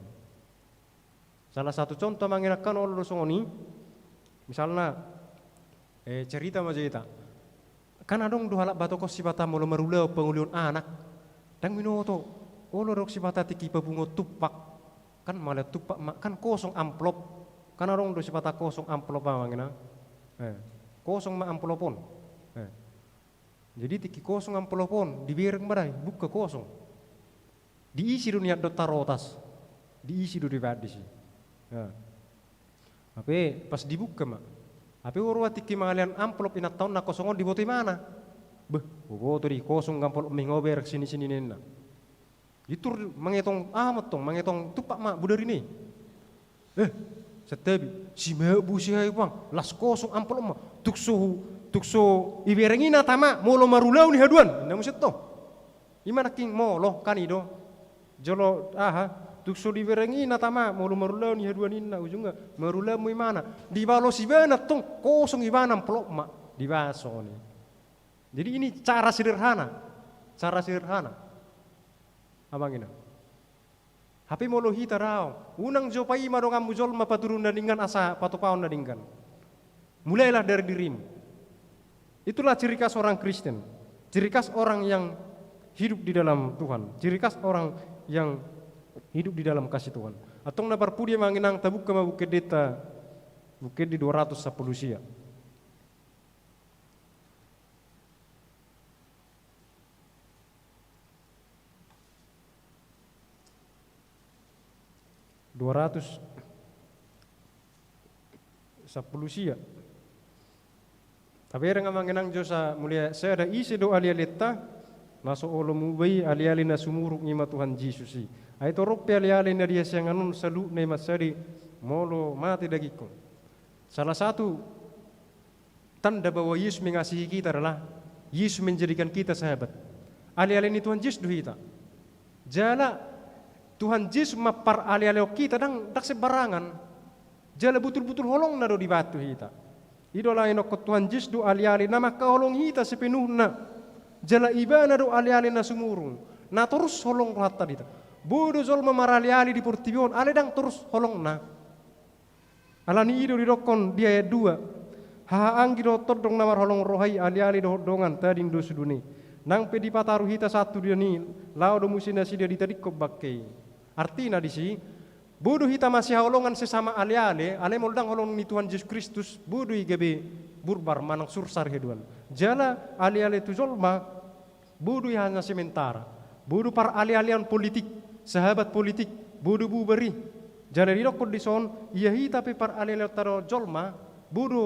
Salah satu contoh, amang inang, kan olo do songon i. Misalna, eh, cerita ma jo hita. Kan adong do halak batokon sipata molo marulaon pangulahon anak, ndang binoto. Olo adong sipata tingki papunguon tumpak. Kan mangalean tumpak ma, kan kosong amplop. Kan adong do sipata kosong amplop, amang inang. Eh, kosong ma amplop on. Eh. Jadi tingki kosong amplop on, dibereng ma da i, buka kosong. Diisi do nian dohot tarotas. Diisi do dibaen disi. Nah. Hape pas dibuka ma. Hape huroha tingki mangalean amplop inanta on na kosong on, diboto ibana. Beh, huboto do i, kosong amplop, molo bereng sini-sini, ninna. Ditur mangetong aha ma tong, mangetong tumpak ma bodari na i. Eh, santabi, simabu si ahu, bang, las kosong amplop ma. Tung so, tung so ibereng i na tama, molo marulaon i haduan, ninna muse tong. Ima nangkin molo, kan i do. Jolo aha, tung so dibereng i na tama, molo marulaon i haduan, ninna, ujungna marulaon ma ibana. Dibalos ibana tong, kosong ibana amplop ma. Dibaen songon i. Jadi ini cara sederhana. Cara sederhana. Amang inang. Hape molo hita raong, unang jo paima donganmu jolma patuduhon na denggan asa patupahon na denggan. Mulailah dari dirimu. Itulah ciri khas orang Kristen. Ciri khas orang yang hidup di dalam Tuhan. Ciri khas orang yang hidup di dalam kasih Tuhan. Antong na parpudi, amang inang, tabuka ma Buku Ende ta, Buku Ende dua ratus sampulu sia. Dua ratus sampulu sia. Tabereng, amang inang, jo sa muli ayat sada: Ise do alealenta? Na so olo muba i, aleale na sumurung i ma Tuhan Jesus i. Ai torop pe aleale na di hasiangan on saluhutna i mansai molo mate dagingkon. Salah satu tanda bahwa Yesus mengasihi kita adalah Yesus menjadikan kita sahabat. Aleale ni Tuhan Jesus do hita. Jala Tuhan Jesus mamparalealehon hita ndang, ndang sembarangan. Jala butul-butul holongna do dibaen tu hita. I do ala nidok Tuhan Jesus do aleale na mangkaholongi hita sepenuhna. Jala ibana do aleale na sumurung. Na torus holong rohanta di hita. Boi do jolma maraleale di portibi on, alai ndang torus holongna. Ala ni i do didokkon di ayat dua: Hahaanggi dohot tondong na marholong roha i, aleale dohot dongan, tading do sude i. Nang pe dipataru hita sahat tu dia ni, laho do muse nasida ditadingkon bangke i. Artina disi, boi do hita masihaholongan sesama aleale, alai molo ndang holong ni Tuhan Jesus Kristus, boi do i gabe burbar manang sursar haduan. Jala aleale tu jolma, boi do i hanya sementara. Boi do paralealean politik, sahabat politik, boi do bubar i. Jala didokkon dison, ia hita pe paralealeonta dohot jolma, boi do,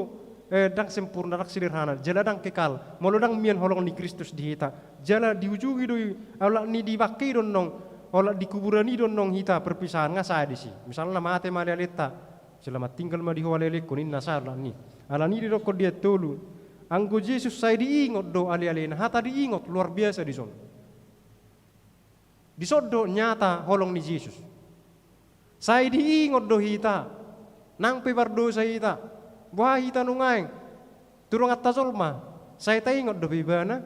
eh, ndang sempurna, ndang sederhana, jala ndang kekal, molo ndang mian holong ni Kristus di hita. Jala diujungi do i, olat ni dibangke i do annon, olat di kuburan i do annon hita perpisahan, nga sae disi. Misalna mate ma alealenta, selamat tinggal ma di ho alealengku, ninna, sae olat ni. Ala ni i didokkon di ayat tolu: Anggo Jesus sai diingot do alealena. Hata diingot luar biasa dison. Dison do nyata holong ni Jesus. Sai diingot do hita, nang pe mardosa hita, boha hita nuaeng, tu donganta jolma, sai taingot dope ibana.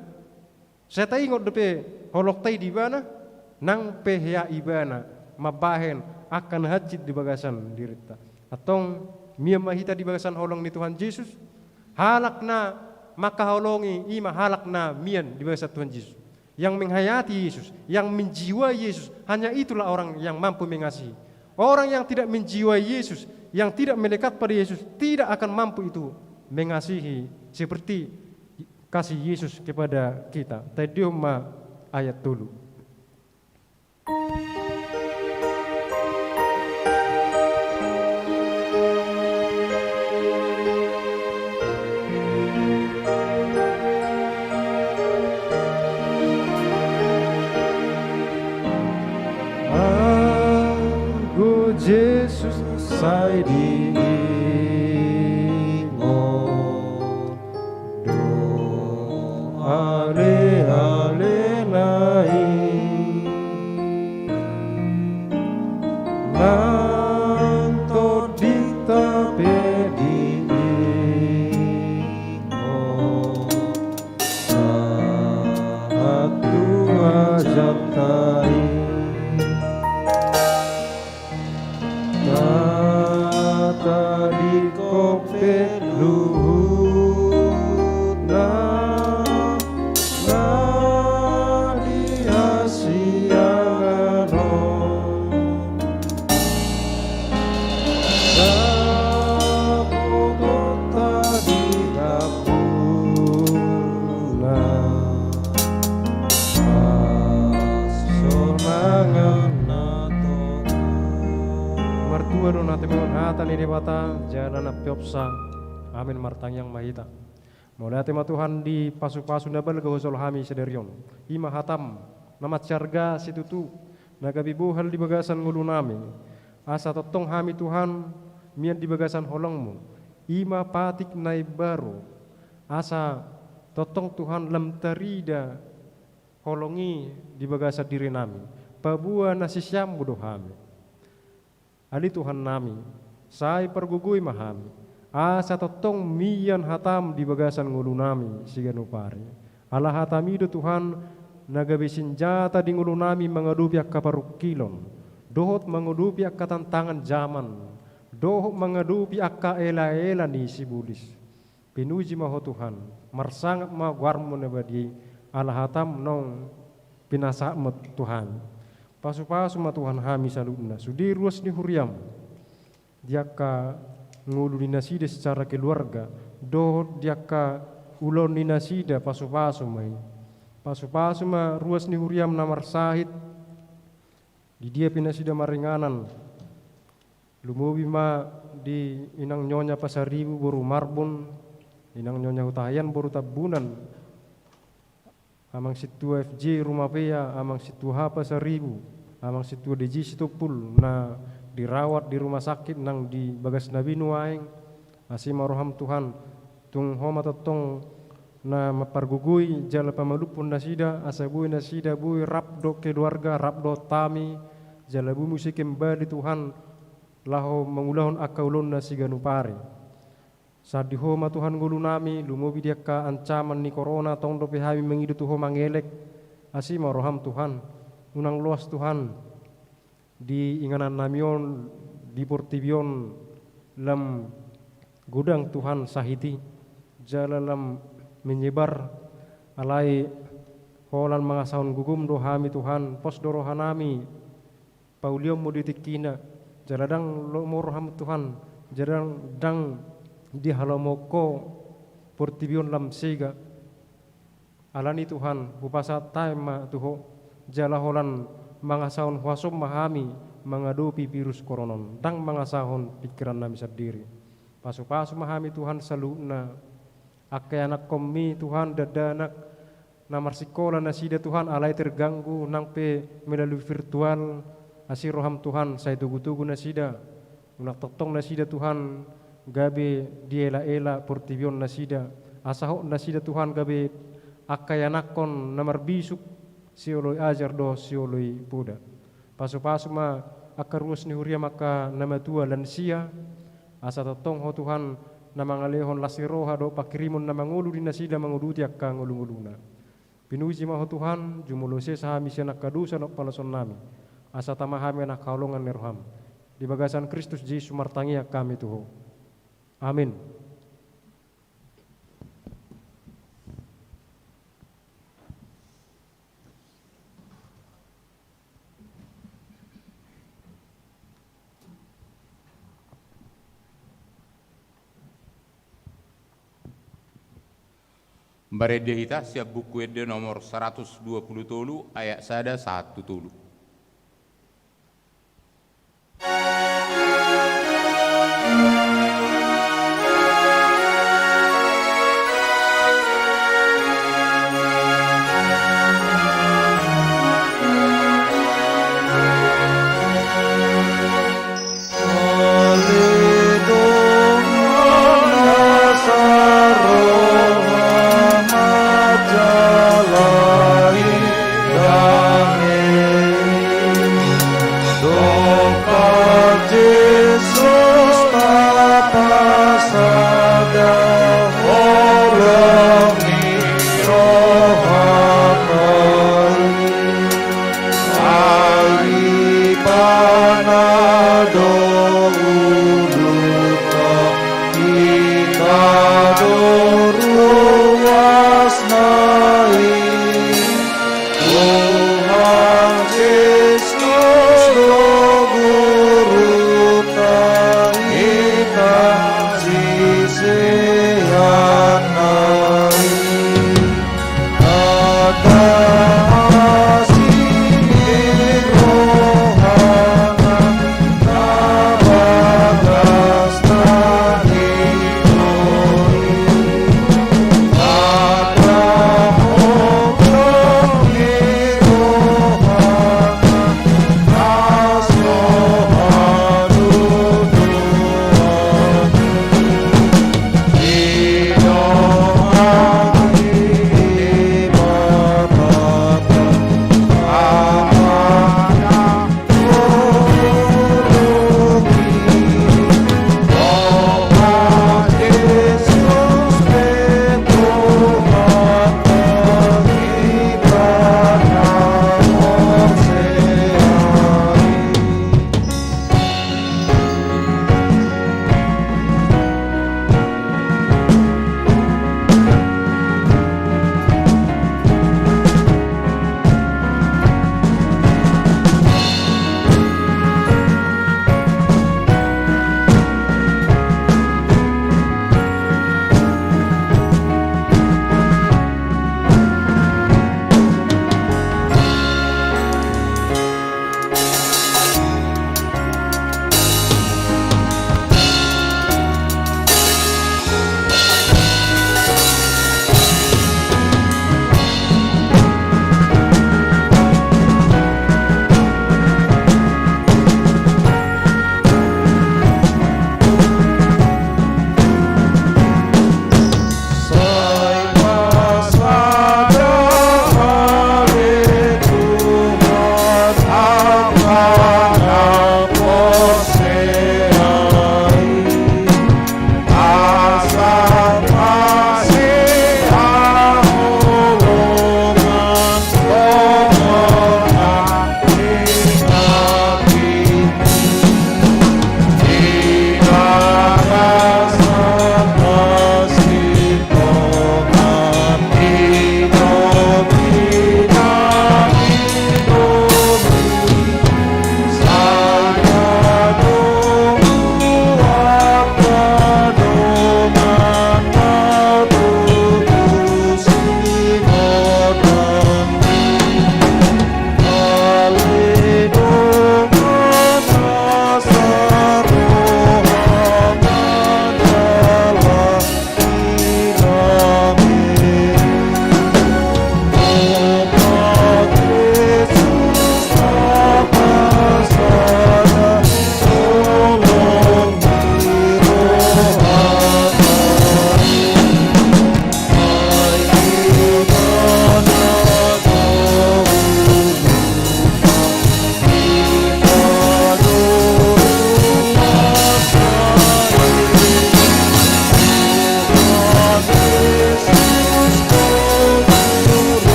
Sai taingot dope holongta i di ibana, nang pe hea ibana mambahen angka na hansit di bagasan dirinta. Antong, mian ma hita di bagasan holong ni Tuhan Jesus. Halak na mangkaholongi i ma halak na mian di bagasan Tuhan Jesus. Yang menghayati Yesus, yang menjiwai Yesus, hanya itulah orang yang mampu mengasihi. Orang yang tidak menjiwai Yesus, yang tidak melekat pada Yesus, tidak akan mampu itu mengasihi seperti kasih Yesus kepada kita. Taendehon ma ayat tolu. Anggo Jesus sai diingot do ale-alena i. Nang tondinta pe diingot sahat tu hajatna i. Na tadingkon pe luhutna, na di hasiangan on. Dapotonta di lambungna, hasonangan na togu. Martua do na tebongon hata ni Debata, jala na peopsa. Amin. Martangiang ma hita. Mauliate ma Tuhan di pasu-pasu na balga hujalo hami sadari on. I ma hatam, na mansai arga situtu, na gabe bohal di bagasan ngolunami. Asa tongtong hami Tuhan, mian di bagasan holongmu. I ma patik na imbaru. Asa tongtong Tuhan lam tarida holong i di bagasan dirinami. Paboa na siseanmu do hami. Ale Tuhannami, sai pargogoi ma hami, asa tongtong mian hatam di bagasan ngolunami siganup ari. Ala hatami do Tuhan, na gabe sinjata di ngolunami mangadopi angka parungkilon, dohot mangadopi angka tantangan jaman, dohot mangadopi angka ela-ela ni sibolis. Pinuji ma Ho Tuhan, marsangap ma goarmu na badia i, ala hatam naung pinasahat ma tu hami. Pasu-pasu ma Tuhan hami saluhutna, sude ruas ni huriam, di angka ngolu ni nasida secara keluarga, dohot di angka ulaon ni nasida pasu-pasu ma i. Pasu-pasu ma ruas ni huriam na marsahit, di dia pe nasida maringanan, lumobi ma di inang Nyonya Pasaribu boru Marbun, inang Nyonya Hutahian boru Tambunan, amang sintua F J Rumapea, amang sintua H Pasaribu, amang sintua D J Sitompul, na dirawat di rumah sakit nang di bagas na be nuaeng, asi ma roham Tuhan, tung Ho ma tongtong na mampargogoi jala pamalumhon nasida, asa boi nasida boi rap dohot keluarga, rap dohot hami, jala boi muse kembali Tuhan, laho mangulahon angka ulaonna siganup ari. Sandi Ho ma Tuhan ngolunami, lumobi di angka ancaman ni korona, tong dope hami mangido tu Ho mangelek, asi ma roham Tuhan, unang loas Tuhan, di inganannami on, di portibi on, lam godang Tuhan sahit i, jala lam menyebar, alai holan mangasahon gogom do hami Tuhan, pos do rohanami, paulionmu di tingkina, jala ndang lomo roham Tuhan, jala ndang dihalomohon Ho portibi on lam sega. Alani Tuhan, hupasahat hami ma tu Ho, jala holan mangasahon huasom ma hami mangadopi virus korona on, ndang mangasahon pingkirannami sandiri. Pasu-pasu ma hami Tuhan saluhutna, angka ianakhonmi Tuhan, dakdanak, na marsingkola nasida Tuhan, alai terganggu nang pe melalui virtual, asi roham Tuhan, sai togu-togu nasida. Unang tongtong nasida Tuhan gabe diela-ela portibi on nasida, asa hot nasida Tuhan gabe angka ianakhon na marbisuk sioloi ajar dohot sioloi poda. Pasu-pasu ma angka ruas ni huriam, angka na matua lansia, asa tongtong Ho Tuhan na mangalehon las ni roha dohot pangkirimon na mangolu di nasida manguduti angka ngolu-ngoluna. Pinuji ma Ho Tuhan, jumolo sesa hami sian angka dosa dohot paloasonnami, asa tama hami angka holongan ni roham. Di bagasan Kristus Jesus martangiang hami tu Ho. Amin. Marende hita sian Buku Ende nomor saratus dua pulu tolu, ayat sada sahat tu tolu.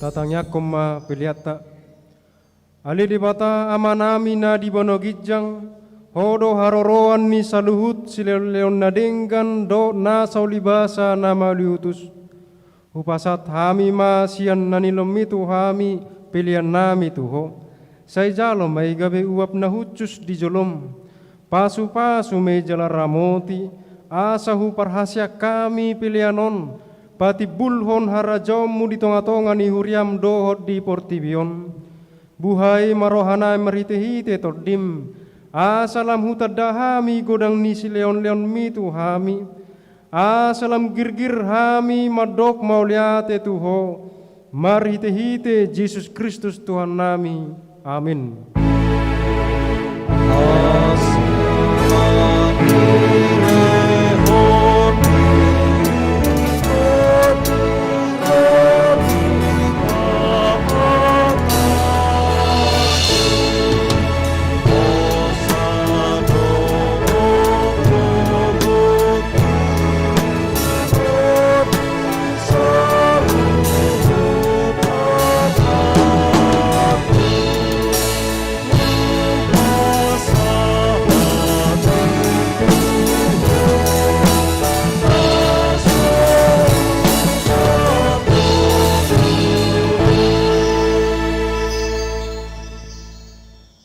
Tatangiangkon ma peleanta. Ale Debata Amanami na di banua ginjang, Ho do haroroan ni saluhut silehonlehon na denggan dohot na saulibasa na mauliutus. Hupasahat hami ma sian na nilehonMi tu hami peleannami tu Ho. Sai jalo ma i gabe uap na hushus di joloM. Pasupasu ma i jala ramoti, asa huparhaseang hami pelean on patimbulhon harajaonMu di tongatonga ni huriaM dohot di portibi on. Buhai ma rohanami marhitehite TondiM, asa lam hutanda hami godang ni silehonlehonMi tu hami, asa lam girgir hami mandok mauliate tu Ho, marhitehite Jesus Kristus Tuhannami. Amin.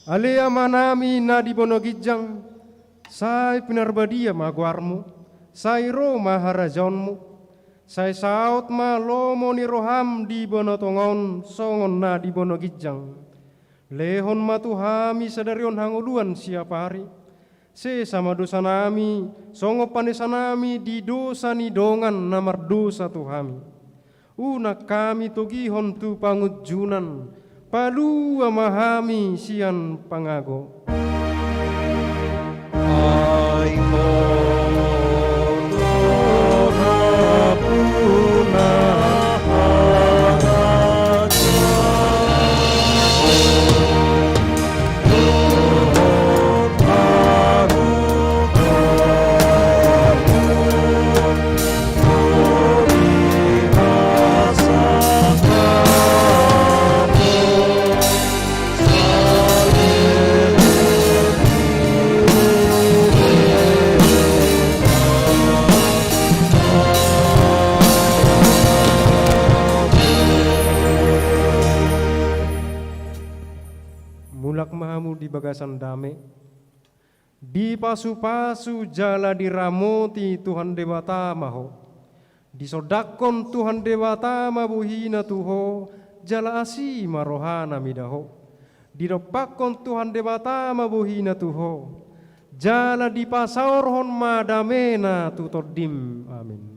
Ale Amanami na di banua ginjang, sai pinarbadia ma goarMu, sai ro ma harajaonMu, sai saut ma lomo ni rohaM di banua tonga on songon na di banua ginjang. Lehon ma tu hami sadari on hangoluan siapari. Sesa ma dosanami, songon panesanami di dosa ni dongan na mardosa tu hami. Unang hami togihon tu pangunjunan, palua ma hami sian pangago. Ai Ho do nampuna harajaon. Mulak ma hamu di bagasan dame. Dipasupasu jala diramoti Tuhan Debata ma ho. Disondangkon Tuhan Debata ma bohina tu ho, jala asi ma rohana mida ho. Didompakkon Tuhan Debata ma bohina tu ho, jala dipasaorhon ma damena tu tondim. Amin.